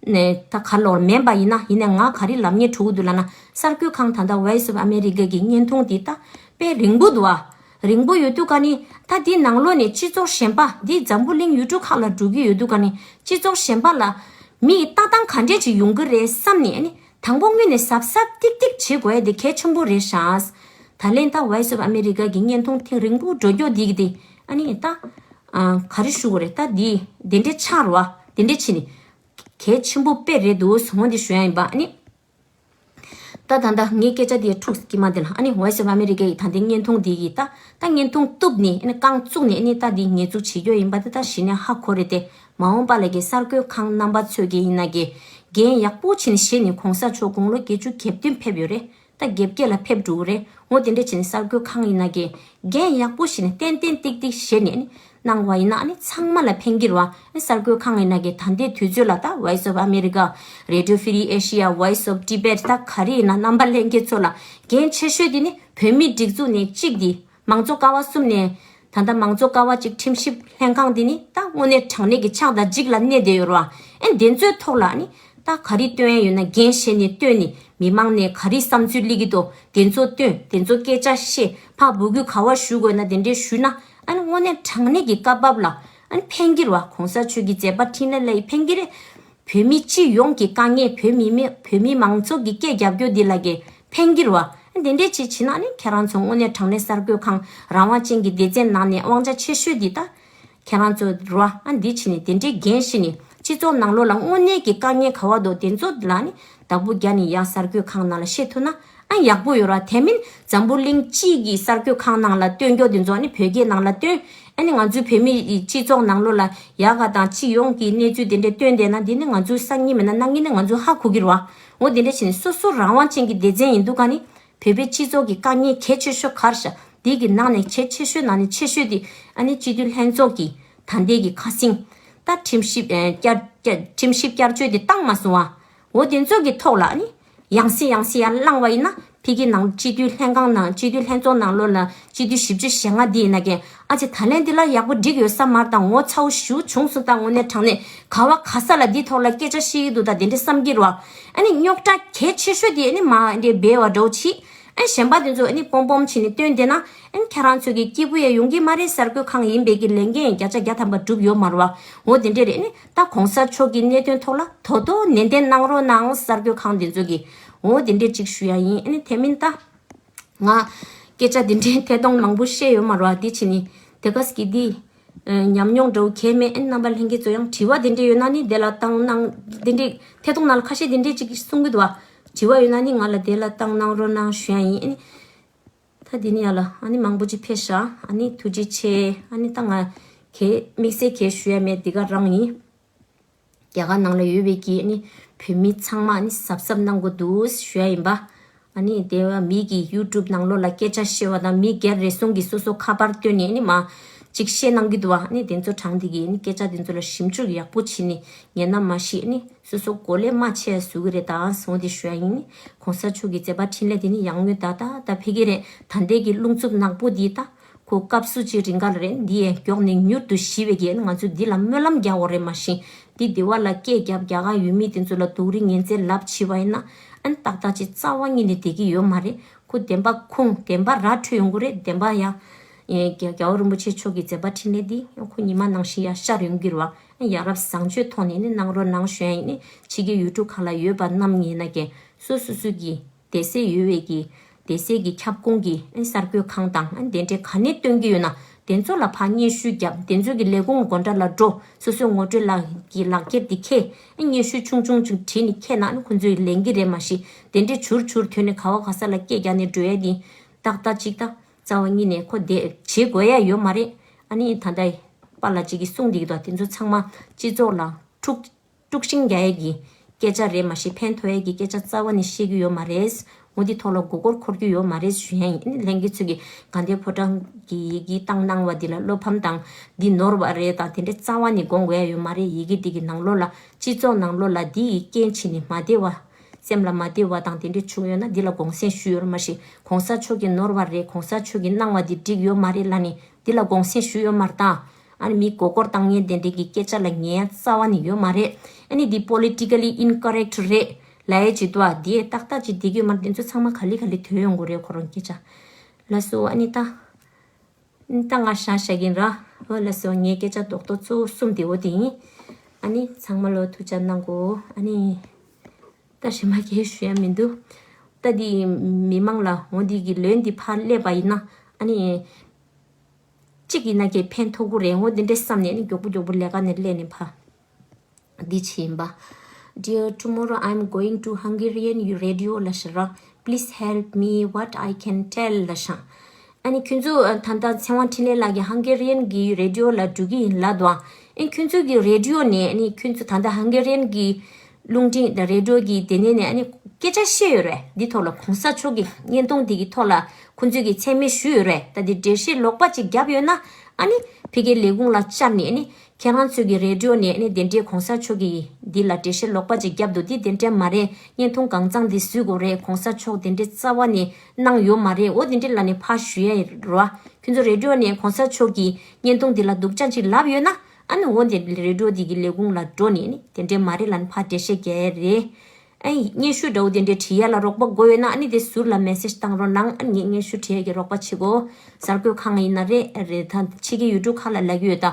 ནས་ད་ག་ལོར་མེད་པ་ཡིན་ན། ཡིན་ནའི་ང་ག་རེ་ལབ་སྙིང་བྲོ་གི་འདུག་ལབ་ན་གསར་འགོད་ཁང་ད་ལྟ་Voice of America་གི་བརྙན་ཐུང་འདི་ད་དཔེ་རིང་པོ་འདུག་བ། རིང་པོ་ཡོད་དུས་ག་ནི་ད་འདི་ནང་ལོགས་ནས་སྤྱི་ཚོགས་གཞན་པ་འདི་འཛམ་བུ་གླིང་ཡུལ་གྲུ་ཁག་ལ་འགྲོ་གི་ཡོད་དུས་ག་ནི་སྤྱི་ཚོགས་གཞན་པ་ལ་མི་ཡི་ལྟ་སྟངས་ག་འདྲས་ཅིག་ཡོང་གི་རེད་བསམ་ནས་ཨ་ནི་དང་པོ་དངོས་ནས་གཟབ་གཟབ་ཏིག་ཏིག་བྱེད་དགོས་ཡ་དེ་གལ་ཆེན་པོ་རེད་ཤག་ད་ལན་ད་Voice of America་གི་བརྙན་ཐུང་ཐེངས་རིང་པོ་འགྲོ་རྒྱུ་འདི་གི་དེ་ཨ་ནི་ད་ཨ་ག་རེ་ཞུ་དགོས་རེད། ད་འདི་དེ་འདྲའི་ཆགས་རེད་བ། དེ་འདྲའི་ཕྱིན་ནས་གལ་ཆེན་པོ་དཔེ་རེད་འདུག་ཟེར་འོ་འདི་ཞུ་ཡ་ཡིན་པ། ཨ་ནི་ད་ད་ད་ངའི་སྐད་ཆ་དེ་འཁྲུག་གི་མ་དེ་ལ་ཨ་ནི་Voice of America་ཡི་ད་ལྟའི་བརྙན་ཐུང་འདི་གི་ད་ད་བརྙན་ཐུང་གཏུབ་ནས་ཨ་ནི་རྐང་བཙུགས་ནས་ཨ་ནི་ད་འདི་ངེས་འཛུགས་བྱེད་རྒྱུ་ཡིན་པ་དེ་ད་གཞི་ནས་ཧ་གོ་རེད་དེ། མ་འོངས་པ་ལ་གི་གསར་འགོད་ཁང་རྣམ་པ་ཚོས་གི་ཡིན་ན་གི་འགན་ཡག་པོ་བྱས་ནས་བཞེས་ནས་གོང་ས་མཆོག་དགུང་ལོ་བརྒྱད་ཅུ་གྱ་བདུན་ཕེབས་ཡོད་རེད། ད་བརྒྱད་བརྒྱད་ལ་ཕེབས་འགྲོ་གི་རེད། འོ་དེ་འདྲ་བྱས་ནས་གསར་འགོད་ཁང་ཡིན་ན་གི་འགན་ཡག་པོ་བཞེས་ནས་ཏན་ཏན་ཏིག་ཏིག་བཞེས་ནས་ནི་གནང་བ་ཡིན་ན་ཨ་ནི་ཚང་མ་ལ་ཕན་གྱི་རེད་བ། གསར་འགོད་ཁང་ཡིན་ན་གི་ད་ལྟའི་དུས་ཚོད་ལ་ད་Voice of America, Radio Free Asia, Voice of Tibet ད་ག་རེ་ཡིན་ན་རྣམ་པ་ལྷན་རྒྱས་ཚོ་ལ་འགན་ཆེ་ཤོས་དེ་ནི་བོད་མིའི་སྒྲིག་འཛུགས་ནས་གཅིག་དེ། མང་གཙོ་ཀ་བ་གསུམ་ནས་ད་ལྟ་མང་གཙོ་ཀ་བ་གཅིག་ཁྲིམས་ཞིབ་ལྷན་ཁང་འདི་ནི་ད་དངོས་གནས་དྲང་གནས་ཀྱི་ཕྱག་དང་ལྗིད་ལ་གནས་བསྡད་ཡོད་རེད་བ། ཨེ་འདི་ཚོའི་ཐོག་ལ་ནི་ད་ག་རེ་སྟོན་ཡ་ཡོད་ན་འགན་བཞེས་ནས་སྟོན་ནས་མི་མང་ནས་ག་རེ་བསམ་ཚུལ་སླེབས་ཀྱི་འདུག་དེ་ཚོ་སྟོན། དེ་ཚོ་སྐད་ཆ་བཤད། ཕར་འབོད་སྐུལ་ག་བ་ཞུ་དགོས་ན་དེ་འདྲས་ཞུས་ན་ཨ་ནི་དངོས་གནས་དྲང་གནས་ཀྱི་སྐབས་བབ་ལ་ཨ་ནི་ཕན་གྱི་རེད་བ། གོང་ས་མཆོག་གི་མཛད་པ་འཕྲིན་ལས་ལ་ཡི་ཕན་གྱི་རེད། བོད་མི་སྤྱི་ཡོངས་ཀྱི་དཀའ་ངལ་བོད་མི་མི་བོད་མི་མང་ཚོགས་ཀྱི་སྐད་རྒྱབ་སྐྱོར་འདི་ལ་གི་ཕན་གྱི་རེད་བ། འདི་འདྲས་ཅིག་བྱས་ན་ནི་ཁྱེད་རང་ཚོ་དངོས་གནས་དྲང་གནས་གསར་འགོད་ཁང་རང་དབང་ཅན་གྱི་སྡེ་ཚན་ནང་ནས་དབང་ཆ་ཆེ་ཤོས་འདི་ད་ཁྱེད་རང་ཚོ་རེད་བ། ཨ་འདི་བྱས་ནས་དེ་འདྲའི་འགན་བཞེས་ནས་སྤྱི་ཚོགས་ནང་ལོགས་ལ་དངོས་གནས་ཀྱི་དཀའ་ངལ་ག་བ་འདུག་དེ་ཚོ་ལ་ནི་བདག་པོ་རྒྱག་ནས་ཡང་གསར་འགོད་ཁང་ནང་ལ་བཤད་ཐུབ་ན། ཨ་ཡག་པོ་ཡོད་ར། དེ་མིན་འཛམ་བུ་གླིང་སྤྱི་གི་གསར་འགོད་ཁང་ནང་ལ་སྟོན་རྒྱུ་དེ་ཚོ་ཨ་ནི་བོད་སྐད་ནང་ལ་སྟོན། ཨ་ནི་ང་ཚོའི་བོད་མི་ཡི་སྤྱི་ཚོགས་ནང་ལོགས་ལ་ཡག་ག་དང་སྤྱི་ཡོངས་ཀྱི་གནས་ཚུལ་དེ་འདྲ་སྟོན་བསྡད་ན་འདི་ནི་ང་ཚོའི་སང་ཉིན་མིན་ན་གནངས་ཉིན་ནི་ང་ཚོ་ཧ་གོ་གི་རེད་བ། འོ་དེ་འདྲ་བྱས་ནས་སོ་སོ་རང་དབང་ཅན་གྱི་སྡེ་ཚན་ཡིན་དུས་ག་ནི་བོད་པའི་སྤྱི་ཚོགས་ཀྱི་དཀའ་ངལ་གལ་ཆེ་ཤོས་ག་རེ་ཤག་འདི་གི་ནང་ནས་གལ་ཆེ་ཤོས་ནང་ནས་ཆེ་ཤོས་དེ་ཨ་ནི་སྤྱི་འཐུས་ལྷན་ཚོགས་ཀྱི་ད་ལྟའི་གི་ཁ་སང་ད་ཁྲིམས་ཞིབ་ཨ་བསྐྱར་བསྐྱར་ཁྲིམས་ཞིབ་བསྐྱར་བཅོས་དེ་བཏང་མ་སོང་བ། འོ་དེ་ཚོ་གི་ཐོག་ལ་ཨ་ནི་ ཡང་སེ་ཡང་སེ་ཡར་བླངས་པ་ཡིན་ན་ཕ་གི་ནང་སྤྱི་འཐུས་ལྷན་ཁང་ནང་སྤྱི་འཐུས་ལྷན་ཚོགས་ནང་ལོགས་ལ་སྤྱི་འཐུས་བཞི་བཅུ་ཞེ་ལྔ་འདི་ཡིན་ན་ཀྱང་ཨ་ཅེ་ད་ལན་འདི་ལ་ཡག་པོ་འགྲིག་ཡོད་ས་མ་རེད། ད་ངོ་ཚ་བོ་ཞེ་པོ་བྱུང་སོང་། ད་དངོས་གནས་དྲང་གནས་ག་བ་ག་ས་ལ་འདི་ཐོག་ལ་སྐད་ཆ་བཤད་ཀྱི་འདུག་ད་དེ་འདྲ་བསམ་གྱི་རེད་བ། ཨ་ནི་རྙོག་དྲ་གལ་ཆེ་ཤོས་དེ་ཨ་ནི་མ་འདྲེ་སྦས་པ་འདྲ་བོ་ཆེ། ཨ་གཞན་པ་དེ་ཚོ་ཨ་ནི་སྤོམ་སྤོམ་བྱས་ནས་སྟོན་བསྡད་ན་ཨ་ནི་ཁྱེད་རང་ཚོ་གི་སྐྱིད་པོ་ཡང་ཡོང་གི་མ་རེད། གསར་འགོད་ཁང་ཡིན་པའི་གི་ལས་འགན་བརྒྱ་ཆ་བརྒྱ་ཐམ་པ་འགྲུབ་ཡོད་མ་རེད་བ། འོ་དེ་འདྲས་རེད། ཨ་ནི་ད་གོང་ས་མཆོག་གི་གནད་དོན་ཐོག་ལ་དོ་དོ་ནན་ཏན་གནང་རོགས་གནང་། གསར་འགོད་ཁང་དེ་ཚོ་གི་འོ་དེ་འདྲས་ཅིག་ཞུ་ཡ་ཡིན། ཨ་ནི་དེ་མིན་ད་ང་སྐད་ཆ་དེ་འདྲས་ཐད་གཏོང་མང་པོ་བཤད་ཡོད་མ་རེད་བ། དེ་བྱས་ནས་དེ་ག་སྐད་དེ་ཨ་ཉམས་མྱོང་འདྲ་བོ་གས་མེད། ཨ་ནི་རྣམ་པ་ལྷན་རྒྱས་ཚོ་ཡང་དྲི་བ་དེ་འདྲས་ཡོད་ན་ནི་དེ་ལ་བཏང་གནང་། དེ་འདྲས་ཐད་གཏོང་ནང་ལ་ཁ་ཤས་དེ་འདྲས་ཅིག་གསུང་གི་འདུག་བ། དྲི་བ་ཡོད་ན་ནི་ང་ལ་དེ་ལ་བཏང་གནང་རོགས་གནང་ཞུ་ཡ་ཡིན། ཨ་ནི་ད་དེ་ནི་ཡ་ལ་ཨ་ནི་མང་པོ་ཅིག་ཕེབས་ཤག་ཨ་ནི་ཐུགས་རྗེ་ཆེ། ཨ་ནི་ད་ང་གས་དམིགས་བསལ་གས་ཞུ་ཡ་མེད། འདི་ག་རང་ཡིན། རྒྱ་གར་ནང་ལ་ཡོད་པའི་གི་ཨ་ནི་བོད་མི་ཚང་མ་ཨ་ནི་གཟབ་གཟབ་གནང་དགོས་འདུག་ཞུ་ཡ་ཡིན་པ། ཨ་ནི་དེ་བ་མི་གི་ཡུ་ཊུབ་ནང་ལོགས་ལ་སྐད་ཆ་བཤད་པ་དང་མི་སྒེར་རེ་ཟུང་གི་སོ་སོ་ཁ་པར་བཏོན་ནས་ཨ་ནི་མ་ཅིག་བཤད་གནང་གི་འདུག་བ། ཨ་ནི་དེ་ཚོ་དྲངས་དེ་གི་ཨ་ནི་སྐད་ཆ་དེ་ཚོ་ལ་ཞིབ་འཇུག་ཡག་པོ་བྱས་ནས་ཉན་ན་མ་ཤེས་ཨ་ནི། སོ་སོ་གོ་ལས་མ་ཆེ་བཟོ་གི་རེད། ད་སོང་དེ་ཞུ་ཡ་ཡིན། གོང་ས་མཆོག་གི་མཛད་པ་འཕྲིན་ལས་དེ་ནི་ཡང་སྔོན་ད་ད་ད་ཕེབས་ཀྱི་རེད། ད་ལྟའི་གི་རླུང་འཚུབ་ནག་པོ་འདི་ད་ཁོ་སྐབས་སུ་ཅིག་རིང་ག་ལ་རེད། འདི་ཡས་མགྱོགས་ནས་མྱུར་དུ་ཞི་བའི་གི་ང་ཚོ་འདི་ལ་སྨོན་ལམ་རྒྱག་དགོས་རེད། མ་གཞི་འདི་འདི་བ་ལ་སྐད་རྒྱབ་རྒྱ་གར་ཡུལ་མི་དེ་ཚོ་ལ་སྡུག་རུས་ངན་ཚད་ལབ་བྱས་པ་ཡིན་ན་ཨ་ནི་ཏག་ཏག་ཅིག་རྩ་བ་ཉིད་ནས་བསྡད་ཀྱི་ཡོད་མ་རེད། ཁོ་བདེན་པ་ཁུངས་བདེན་པ་ར་འཕྲོད་ཡོང་གི་རེད། བདེན་པ་ཡ་རྒྱལ་བ་རིན་པོ་ཆེ་མཆོག་གི་མཛད་པ་འཕྲིན་ལས་འདི་ཁོ་ཉི་མ་ནང་བཞིན་ཡ་ཤར་ཡོང་གི་རེད་བ། ཡ་རབས་བཟང་སྤྱོད་ཐོག་ནས་ནི་གནང་རོགས་གནང་ཞུ་ཡ་ཡིན། ནི་ཕྱི་རྒྱལ་ཡུལ་གྲུ་ཁག་ལ་ཡོད་པ་རྣམས་ཡིན་ན་ཀྱང་སོ་སོ་སོ་གི་སྡེ་སྲིད་ཡོད་པའི་གི་སྡེ་སྲིད་ཀྱི་ཁྱབ་ཁོངས་ཀྱི་ཨ་ནི་གསར་འགོད་ཁང་དང་ཨ་ནི་དེ་འདྲའི་ག་ནས་སྟོན་གྱི་ཡོད་ན་དེ་ཚོ་ལ་ཕར་སྙན་ཞུ་བརྒྱབ། དེ་ཚོ་གི་ལས་ཁུངས་སྒོ་འགྲམ་ལ་འགྲོ། སོ་སོའི་ངོ་སྤྲོད་ལག་གི་ལག་འཁྱེར་དེ་འཁྱེར། ཨ་ནི་སྙན་ཞུ་ཆུང་ཆུང་ཅིག་བྲིས་ནས་འཁྱེར་ན་ཨ་ནི་ཁོ་ཚོས་ལེན་གྱི་རེད། མ་གཞི་དེ་འདྲའི་བྱུར་བྱུར་ཐོན་ནས་ག་བ་ག་ས་ལ་སྐད་རྒྱག་ནས་འགྲོ་ཡ་དེ་ཏག་ཏག་ཅིག་ད་རྩ་བ་ཉིད་ནས་ཁོ་དེ་བྱེད་དགོས་ཡ་ཡོད་མ་རེད། ཨ་ནི་ད་ལྟ་པཱ་ལགས་ཅིག་གིས་གསུངས་བསྡད་ཀྱི་འདུག་དེ་ཚོ་ཚང་མ་སྤྱི་ཚོགས་ལ་འཁྲུག་དཀྲུག་ཤིང་རྒྱག་ཡས་ཀྱི་སྐད་ཆ་རེད། མ་གཞི་ཕན་ཐོགས་ཡས་ཀྱི་སྐད་ཆ་རྩ་བ་ནས་བཤད་ཀྱི་ཡོད་མ་རེད། འོ་འདི་ཐོག་ལ་མགོ་སྐོར་འཁོར་རྒྱུ་ཡོད་མ་རེད་ཞུ་ཡ་ཡིན། ལྷན་རྒྱས་ཚོས་ཀྱི་དགའ་ལྡན་ཕོ་བྲང་གི་ཡི་གེ་བཏང་གནང་བ་འདི་ལ་བློ་ཕམ་དང་འདི་ནོར་བ་རེད་དང་དེ་འདྲ་རྩ་བ་ནས་དགོངས་དགོས་ཡ་ཡོད་མ་རེད། ཡི་གེ་འདི་གི་ནང་ལོགས་ལ་སྤྱི་ཚོགས་ནང་ལོགས་ལ་འདི་ཡི་རྐྱེན་བྱས་ནས་མ་བདེ་བ་སེམས་ལ་མ་བདེ་བ་དང་དེ་འདྲ་བྱུང་ཡོད་ན་འདི་ལ་དགོངས་སེལ་ཞུས་ཡོད་རེད། མ་གཞི་གོང་ས་མཆོག་གི་ནོར་བ་རེད། གོང་ས་མཆོག་གི་གནང་བ་འདི་འགྲིག་ཡོད་མ་རེད་ལབ་ནས་འདི་ལ་དགོངས་སེལ་ཞུས་ཡོད་མ་རེད་ད། ཨ་ནི་མི་མགོ་སྐོར་བཏང་མཁན་དེ་འདྲའི་གི་སྐད་ཆ་ལ་ཉན་ཡ་རྩ་བ་ནས་ཡོད་མ་རེད། ཨ་ནི་འདི་politically incorrect རེད་ལབ་ཡ་ཅིག་འདུག་ཨ། འདི་ཏག་ཏག་ཅིག་བསྡད་ཀྱི་ཡོད་མ་རེད། དེ་ཚོ་ཚང་མ་ག་ལེ་ག་ལེ་ཐོན་ཡོང་གི་རེད་ཁོ་རང་སྐད་ཆ། ལགས་སོ། ཨ་ནི་ད་ཨ་ནི་ད་ང་ཧྲ་ཞུ་གིན་ར། འོ་ལགས་སོ། ངའི་སྐད་ཆ་རྡོག་རྡོག་གཙོ་བོ་གསུམ་དེ་འོ་དེ་ཡིན། ཨ་ནི་ཚང་མ་ལོ་ཐུགས་ཅག་གནང་གོ། ཨ་ནི་ད་གཞན་པ་གས་ཞུ་ཡ་མི་འདུག་ད་འདི་མི་མང་ལ་འོ་འདི་གི་ལན་འདི་ཕར་སླེབས་པ་ཡིན་ན་ཨ་ནི། གཅིག་ཡིན་ན་ཀྱེ་ཕན་ཐོགས་ཀྱི་རེད། འོ་འདི་འདྲས་བསམ་ནས་ནི་མགྱོགས་པོ་མགྱོགས་པོ་ལས་ཀ་ནས་སླེབས་ནས་ཕ། འདི་བྱས་ཡིན་པ། Dear, tomorrow I'm going to Hungarian radio ལ་ཤ་ར། Please help me what I can tell ལ་ཤ། ཨ་ནི་ཁྱོད་ཚོ་ད་ལྟ་ཚེ་དབང་འཕྲིན་ལས་ལགས་ཀྱི་Hungarian གི་radio ལ་འགྲོ་གི་ཡིན་ལབ་འདུག་ཨ་ནི་ཁྱོད་ཚོ་གི་radio ནས་ཨ་ནི་ཁྱོད་ཚོ་ད་ལྟ་Hungarian གི་རླུང་འཕྲིན་དང་རེ་ཌི་ཡོ་གི་དེ་ནས་ནས་ཨ་ནི་སྐད་ཆ་བཤད་ཡོད་རེད། འདི་ཐོག་ལ་གོང་ས་མཆོག་གི་བརྙན་ཐུང་འདི་གི་ཐོག་ལ་ཁོང་ཚོས་ཀྱི་མཚན་སྨད་ཞུས་ཡོད་རེད། ད་འདི་འགྲེལ་བཤད་ལོག་པ་ཅིག་བརྒྱབ་ཡོད་ན་ཨ་ནི་ཕ་གིའི་ལས་ཁུངས་ལ་བཅར་ནས་ཨ་ནི་ཁྱེད་རང་ཚོས་ཀྱི་རེ་ཌི་ཡོ་ནས་ཨ་ནི་དེ་འདྲའི་གོང་ས་མཆོག་གི་འདི་ལ་འགྲེལ་བཤད་ལོག་པ་ཅིག་བརྒྱབ་འདུག་འདི་དེ་འདྲ་མ་རེད། བརྙན་ཐུང་གང་ཚང་འདི་བཟོས་དགོས་རེད། གོང་ས་མཆོག་དེ་འདྲའི་རྩ་བ་ནས་གནང་ཡོད་མ་རེད། འོ་དེ་འདྲའི་ལ་ནས་ཕར་ཞུ་ཡ་ཡིན་རོ། ཁྱོད་ཚོ་རེ་ཌི་ཡོ་ནས་གོང་ས་མཆོག་གི་བརྙན་ཐུང་འདི་ལ་སྡུག་ཅག་ཅིག་ལབ་ཡོད་ན་ཨ་ནི་འོ་དེ་རེ་ཌི་ཡོ་འདི་གི་ལས་ཁུངས་ལ་འགྲོ་ནས་ཨ་ནི་དེ་འདྲའི་མ་རེད་ལབ་ནས་ཕར་འགྲེལ་བཤད་རྒྱག་ཡ་རེད། ཨ་ནི་སྙན་ཞུ་འདྲ་བོ་དེ་འདྲའི་བྲིས་ཡ་ལ་རོགས་པ་དགོས་ཡོད་ན་ཨ་ནི་དེ་ཟུར་ལ་མེ་སེ་ཇི་བཏང་རོགས་གནང་། ཨ་ནི་ངས་སྙན་ཞུ་བྲིས་ཡ་གི་རོགས་པ་བྱེད་དགོས། གསར་འགོད་ཁང་ཡིན་ན་རེད་རེད། ད་ཕྱི་རྒྱལ་ཡུལ་གྲུ་ཁག་ལ་ལབ་ཀྱི་ཡོད། ད་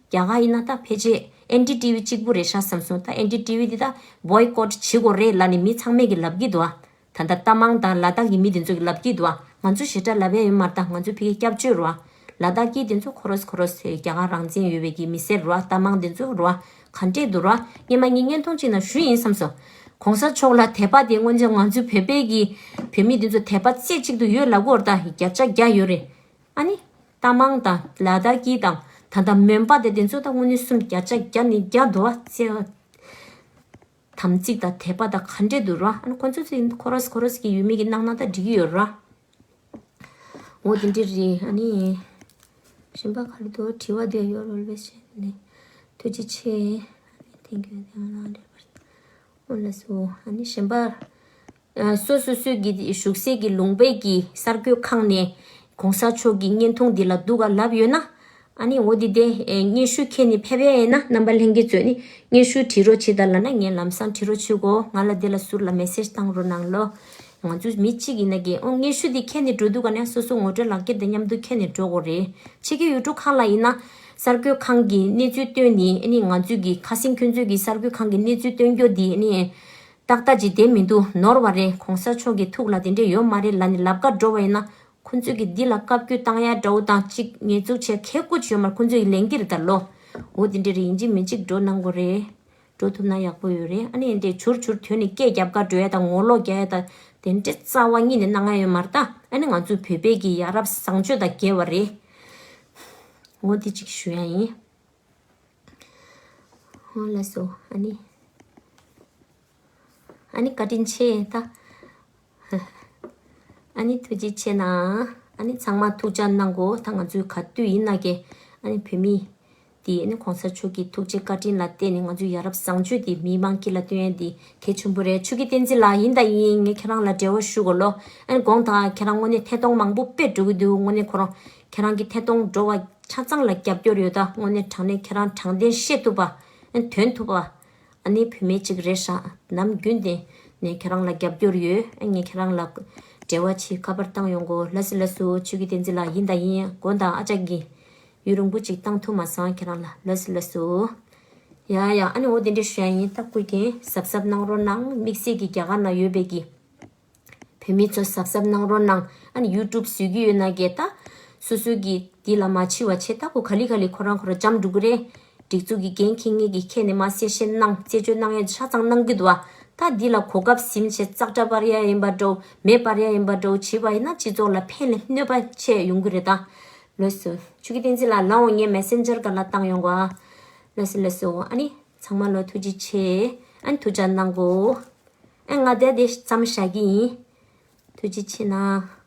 རྒྱ་གར་ཡིན་ན་ད་ཕལ་ཆེར་ཨེན་ཌི་ཊི་ཝི་གཅིག་པུ་རེད་ཤག་བསམ་སོང་། ད་ཨེན་ཌི་ཊི་ཝི་འདི་ད་བོའི་ཀོཊ་བྱེད་དགོས་རེད་ལབ་ནས་མི་ཚང་མས་ཀྱི་ལབ་ཀྱི་འདུག་ཨ། ད་ལྟ་རྟ་མང་དང་ལ་དྭགས་ཀྱི་མི་དེ་ཚོ་གི་ལབ་ཀྱི་འདུག་ཨ། ང་ཚོ་ཞེ་དྲག་ལབ་ཡ་ཡོད་མ་རེད། ད་ང་ཚོ་ཕ་གི་སྐྱབས་བཅོལ་རོ་ཨ། ལ་དྭགས་ཀྱི་དེ་ཚོ་ཁོ་རོས་ཁོ་རོས་རྒྱ་གར་རང་བཙན་ཡོད་པའི་གི་མི་སེར་རོ་ཨ། རྟ་མང་དེ་ཚོ་རོ་ཨ། ག་འདྲས་འདུག་རོ་ཨ། སྔོན་མ་ངས་བརྙན་ཐུང་གཅིག་ནང་ཞུས་ཡིན་བསམ་སོང་། གོང་ས་མཆོག་ལ་དད་པ་དེ་སྔོན་ཆད་ང་ཚོ་བོད་པའི་གི་བོད་མི་དེ་ཚོ་དད་པ་རྩེ་གཅིག་ཏུ་ཡོད་ལབ་དགོས་རེད། ད་བརྒྱ་ཆ་བརྒྱ་ཡོད་རེད། ཨ་ནི་རྟ་མང་དང་ལ་དྭགས་ཀྱི་དང་ད་ལྟ་མོན་པ་དེ་དེ་ཚོ་ད་དངོས་གནས་གསུམ་བརྒྱ་ཆ་བརྒྱ་ནས་བརྒྱ་འདུག་བ། བརྩེ་བ་དམ་ཚིག་དང་དད་པ་དང་ག་འདྲས་འདུག་ར། ཨ་ནི་ཁོ་ཚོ་ཚོ་ཁོ་རོས་ཁོ་རོས་ཀྱི་ཡུལ་མི་གི་གནང་ན་ད་འགྲིག་གི་ཡོད་ར། འོ་དེ་འདྲས་རེད། ཨ་ནི་གཞན་པ་ག་རེ་འདུག་དྲི་བ་དེ་ཡོད་རོལ་བས་བྱས་ནས་ཐུགས་རྗེ་ཆེ། ཨ་ནི་ཐེངས་གི་དེ་ང་ལ་འདྲེ་བར། འོ་ལགས་སོ། ཨ་ནི་གཞན་པ་ ཨ་སོ་སོ་སོའི་གི་བཞུགས་སའི་གི་ལུང་པའི་གི་གསར་འགོད་ཁང་ནས་གོང་ས་མཆོག་གི་བརྙན་ཐུང་འདི་ལ་འདུག་ག་ལབ་ཡོད་ན། ཨ་ནི་འོ་འདི་དེ་ཨེ་སྙན་ཞུ་ཁྱེར་ནས་ཕེབས་ཡ་ཡིན་ན། རྣམ་པ་ལྷན་རྒྱས་ཚོས་ནི་སྙན་ཞུ་བྲིས་རོགས་བྱེད་དང་ལབ་ན། ངས་ལམ་སང་བྲིས་རོགས་བྱེད་གོ། ང་ལ་འདི་ལ་ཟུར་ལ་མེ་སེཇ་བཏང་རོགས་གནང་ལོ། ང་ཚོ་མི་གཅིག་ཡིན་ན་གི་ཨོ་སྙན་ཞུ་འདི་ཁྱེར་ནས་འགྲོ་དུས་ག་ནས་སོ་སོ་ངོ་སྤྲོད་ལག་འཁྱེར་དང་མཉམ་དུ་ཁྱེར་ནས་འགྲོ་དགོས་རེད། ཕྱི་རྒྱལ་ཡུལ་གྲུ་ཁག་ལ་ཡིན་ན་གསར་འགོད་ཁང་གི་གནས་ཚུལ་བཏོན་ནི། ཨ་ནི་ང་ཚོས་གི་ཁ་སེང་ཁྱོད་ཚོས་གི་གསར་འགོད་ཁང་གི་གནས་ཚུལ་བཏོན་རྒྱུ་འདི་ཨ་ནི་ཏག་ཏག་ཅིག་བསྡད་མི་འདུག་ནོར་བ་རེད། གོང་ས་མཆོག་གི་ཐུགས་ལ་དེ་འདྲས་ཡོད་མ་རེད་ལབ་ནས་ལབ་ག་འགྲོ་བ་ཡིན་ན། ཁོང་ཚོས་ཀྱི་འདི་ལ་བཀའ་བཀྱོན་བཏང་ཡ་འདྲ་བོ་དང་གཅིག་ཉེས་འཛུགས་བྱས་ཁེ་ཀོ་ཅིག་ཡོད་མ་རེད། ཁོང་ཚོས་ཀྱི་ལན་འདིར་ད་ལོ། འོ་དེ་འདྲ་རེད། ཡིན་གཅིག་མིན་གཅིག་འགྲོ་གནང་དགོས་རེད། འགྲོ་ཐུབ་ན་ཡག་པོ་ཡོད་རེད། ཨ་ནི་འདི་འདྲའི་བྱུར་བྱུར་དོན་ནི་སྐད་རྒྱབ་ག་འགྲོ་ཡ་དང་ངོ་ལོག་རྒྱག་ཡ་དང་དེ་འདྲའི་རྩ་བ་ཉིད་ནས་གནང་ཡ་ཡོད་མ་རེད་ད། ཨ་ནི་ང་ཚོ་བོད་པའི་གི་ཡ་རབས་བཟང་སྤྱོད་དང་འགལ་བ་རེད། འོ་དེ་གཅིག་ཞུ་ཡ་ཡིན། འོ་ལགས་སོ། ཨ་ནི། ཨ་ནི་བཀའ་དྲིན་ཆེ་ད། ཨ་ནི་ཐུགས་རྗེ་ཆེ་གནང་། ཨ་ནི་ཚང་མ་ཐུགས་ཅག་གནང་གོ། ད་ང་ཚོའི་ག་དུས་ཡིན་ན་གི་ཨ་ནི་བོད་མི་དེ་ཨ་ནི་གོང་ས་མཆོག་གི་ཐུགས་རྗེ་བཀའ་དྲིན་ལ་བརྟེན་ནས་ང་ཚོའི་ཡ་རབས་བཟང་སྤྱོད་དེ་མི་མང་དཀྱིལ་ལ་སྟོན་ཡ་དེ་གལ་ཆེན་པོ་རེད། ཆོས་ཀྱི་བསྟན་འཛིན་ལགས་ཡིན་དང་ཡིན། ངས་ཁྱེད་རང་ལ་འབྲེལ་བ་ཞུ་དགོས་ལོ། ཨ་ནི་དགོངས་དག་ཁྱེད་རང་དངོས་གནས་ཐད་གཏོང་མང་པོ་དཔེ་འགྲོ་གི་འདུག་དངོས་གནས་ཁོ་རང་ཁྱེད་རང་གི་ཐད་གཏོང་འགྲོ་བ་ཆ་ཚང་ལ་རྒྱབ་སྐྱོར་ཡོད། ད་དངོས་གནས་དྲང་གནས་ཁྱེད་རང་དྲང་བདེན་བཤད་ཐུབ་པ། ཨ་ནི་དོན་ཐུབ་པ། ཨ་ནི་བུད་མེད་ཅིག་རེད་ཤག་ནམ་རྒྱུན་དེ་ནས་ཁྱེད་རང་ལ་རྒྱབ་སྐྱོར་ཡོད། ཨ་ངས་ཁྱེད་རང་ལ་འབྲེལ་བ་བྱེད་ཁ་པར་བཏང་ཡོང་གོ། ལགས་སོ་ལགས་སོ། ཆོས་ཀྱི་བསྟན་འཛིན་ལགས་ཡིན་དང་ཡིན། དགོངས་དག་ཨ་ཅག་གིས་ཡུན་རིང་པོ་ཅིག་བཏང་ཐུབ་མ་སོང་ཁྱེད་རང་ལ། ལགས་སོ་ལགས་སོ། ཡ་ཡ། ཨ་ནི་འོ་དེ་འདྲ་ཞུ་ཡ་ཡིན། ད་སྐུ་མཁྱེན་གཟབ་གཟབ་གནང་རོགས་གནང་། དམིགས་བསལ་གྱི་རྒྱ་གར་ན་ཡོད་པའི་གི་བོད་མི་ཚོ་གཟབ་གཟབ་གནང་རོགས་གནང་། ཨ་ནི་ཡུ་ཊུབ་བཟོ་གི་ཡོད་ན་གི་ད་སོ་སོ་གི་འདི་ལ་མ་འཆི་བ་བྱེད། ད་ཁོ་ག་ལེ་ག་ལེ་ཁོ་རང་ཁོ་རང་འཇམ་འགྲོ་གི་རེད། སྒྲིག་འཛུགས་ཀྱི་འགན་འཁྱེར་མཁན་གྱི་ཁྱེད་ནས་མ་གསལ་བཤད་གནང་། རྩད་གཅོད་གནང་ཡ་ཆ་ཚང་གནང་གི་འདུག་བ། ད་འདི་ལ་གོ་སྐབས་ཟིན་བྱས་ཙག་སྒྲ་སྤར་ཡ་ཡིན་པ་འདྲ་བོ། མེ་སྤར་ཡ་ཡིན་པ་འདྲ་བོ་བྱས་པ་ཡིན་ན་སྤྱི་ཚོགས་ལ་ཕན་ལས་གནོད་པ་ཆེ་ཡོང་གི་རེད་ད། ལགས་སོ། ཆོས་ཀྱི་བསྟན་འཛིན་ལགས་ལའོ། ངས་མེ་སེན་ཇར་སྒང་ལ་བཏང་ཡོང་གོ་ཨ། ལགས་སོ་ལགས་སོ། ཨ་ནི་ཚང་མ་ལོ་ཐུགས་རྗེ་ཆེ། ཨ་ནི་ཐུགས་ཅག་གནང་གོ། ཨ་ང་དེ་དེ་ཙམ་བཞག་གི་ཡིན། ཐུགས་རྗེ་ཆེ་གནང་།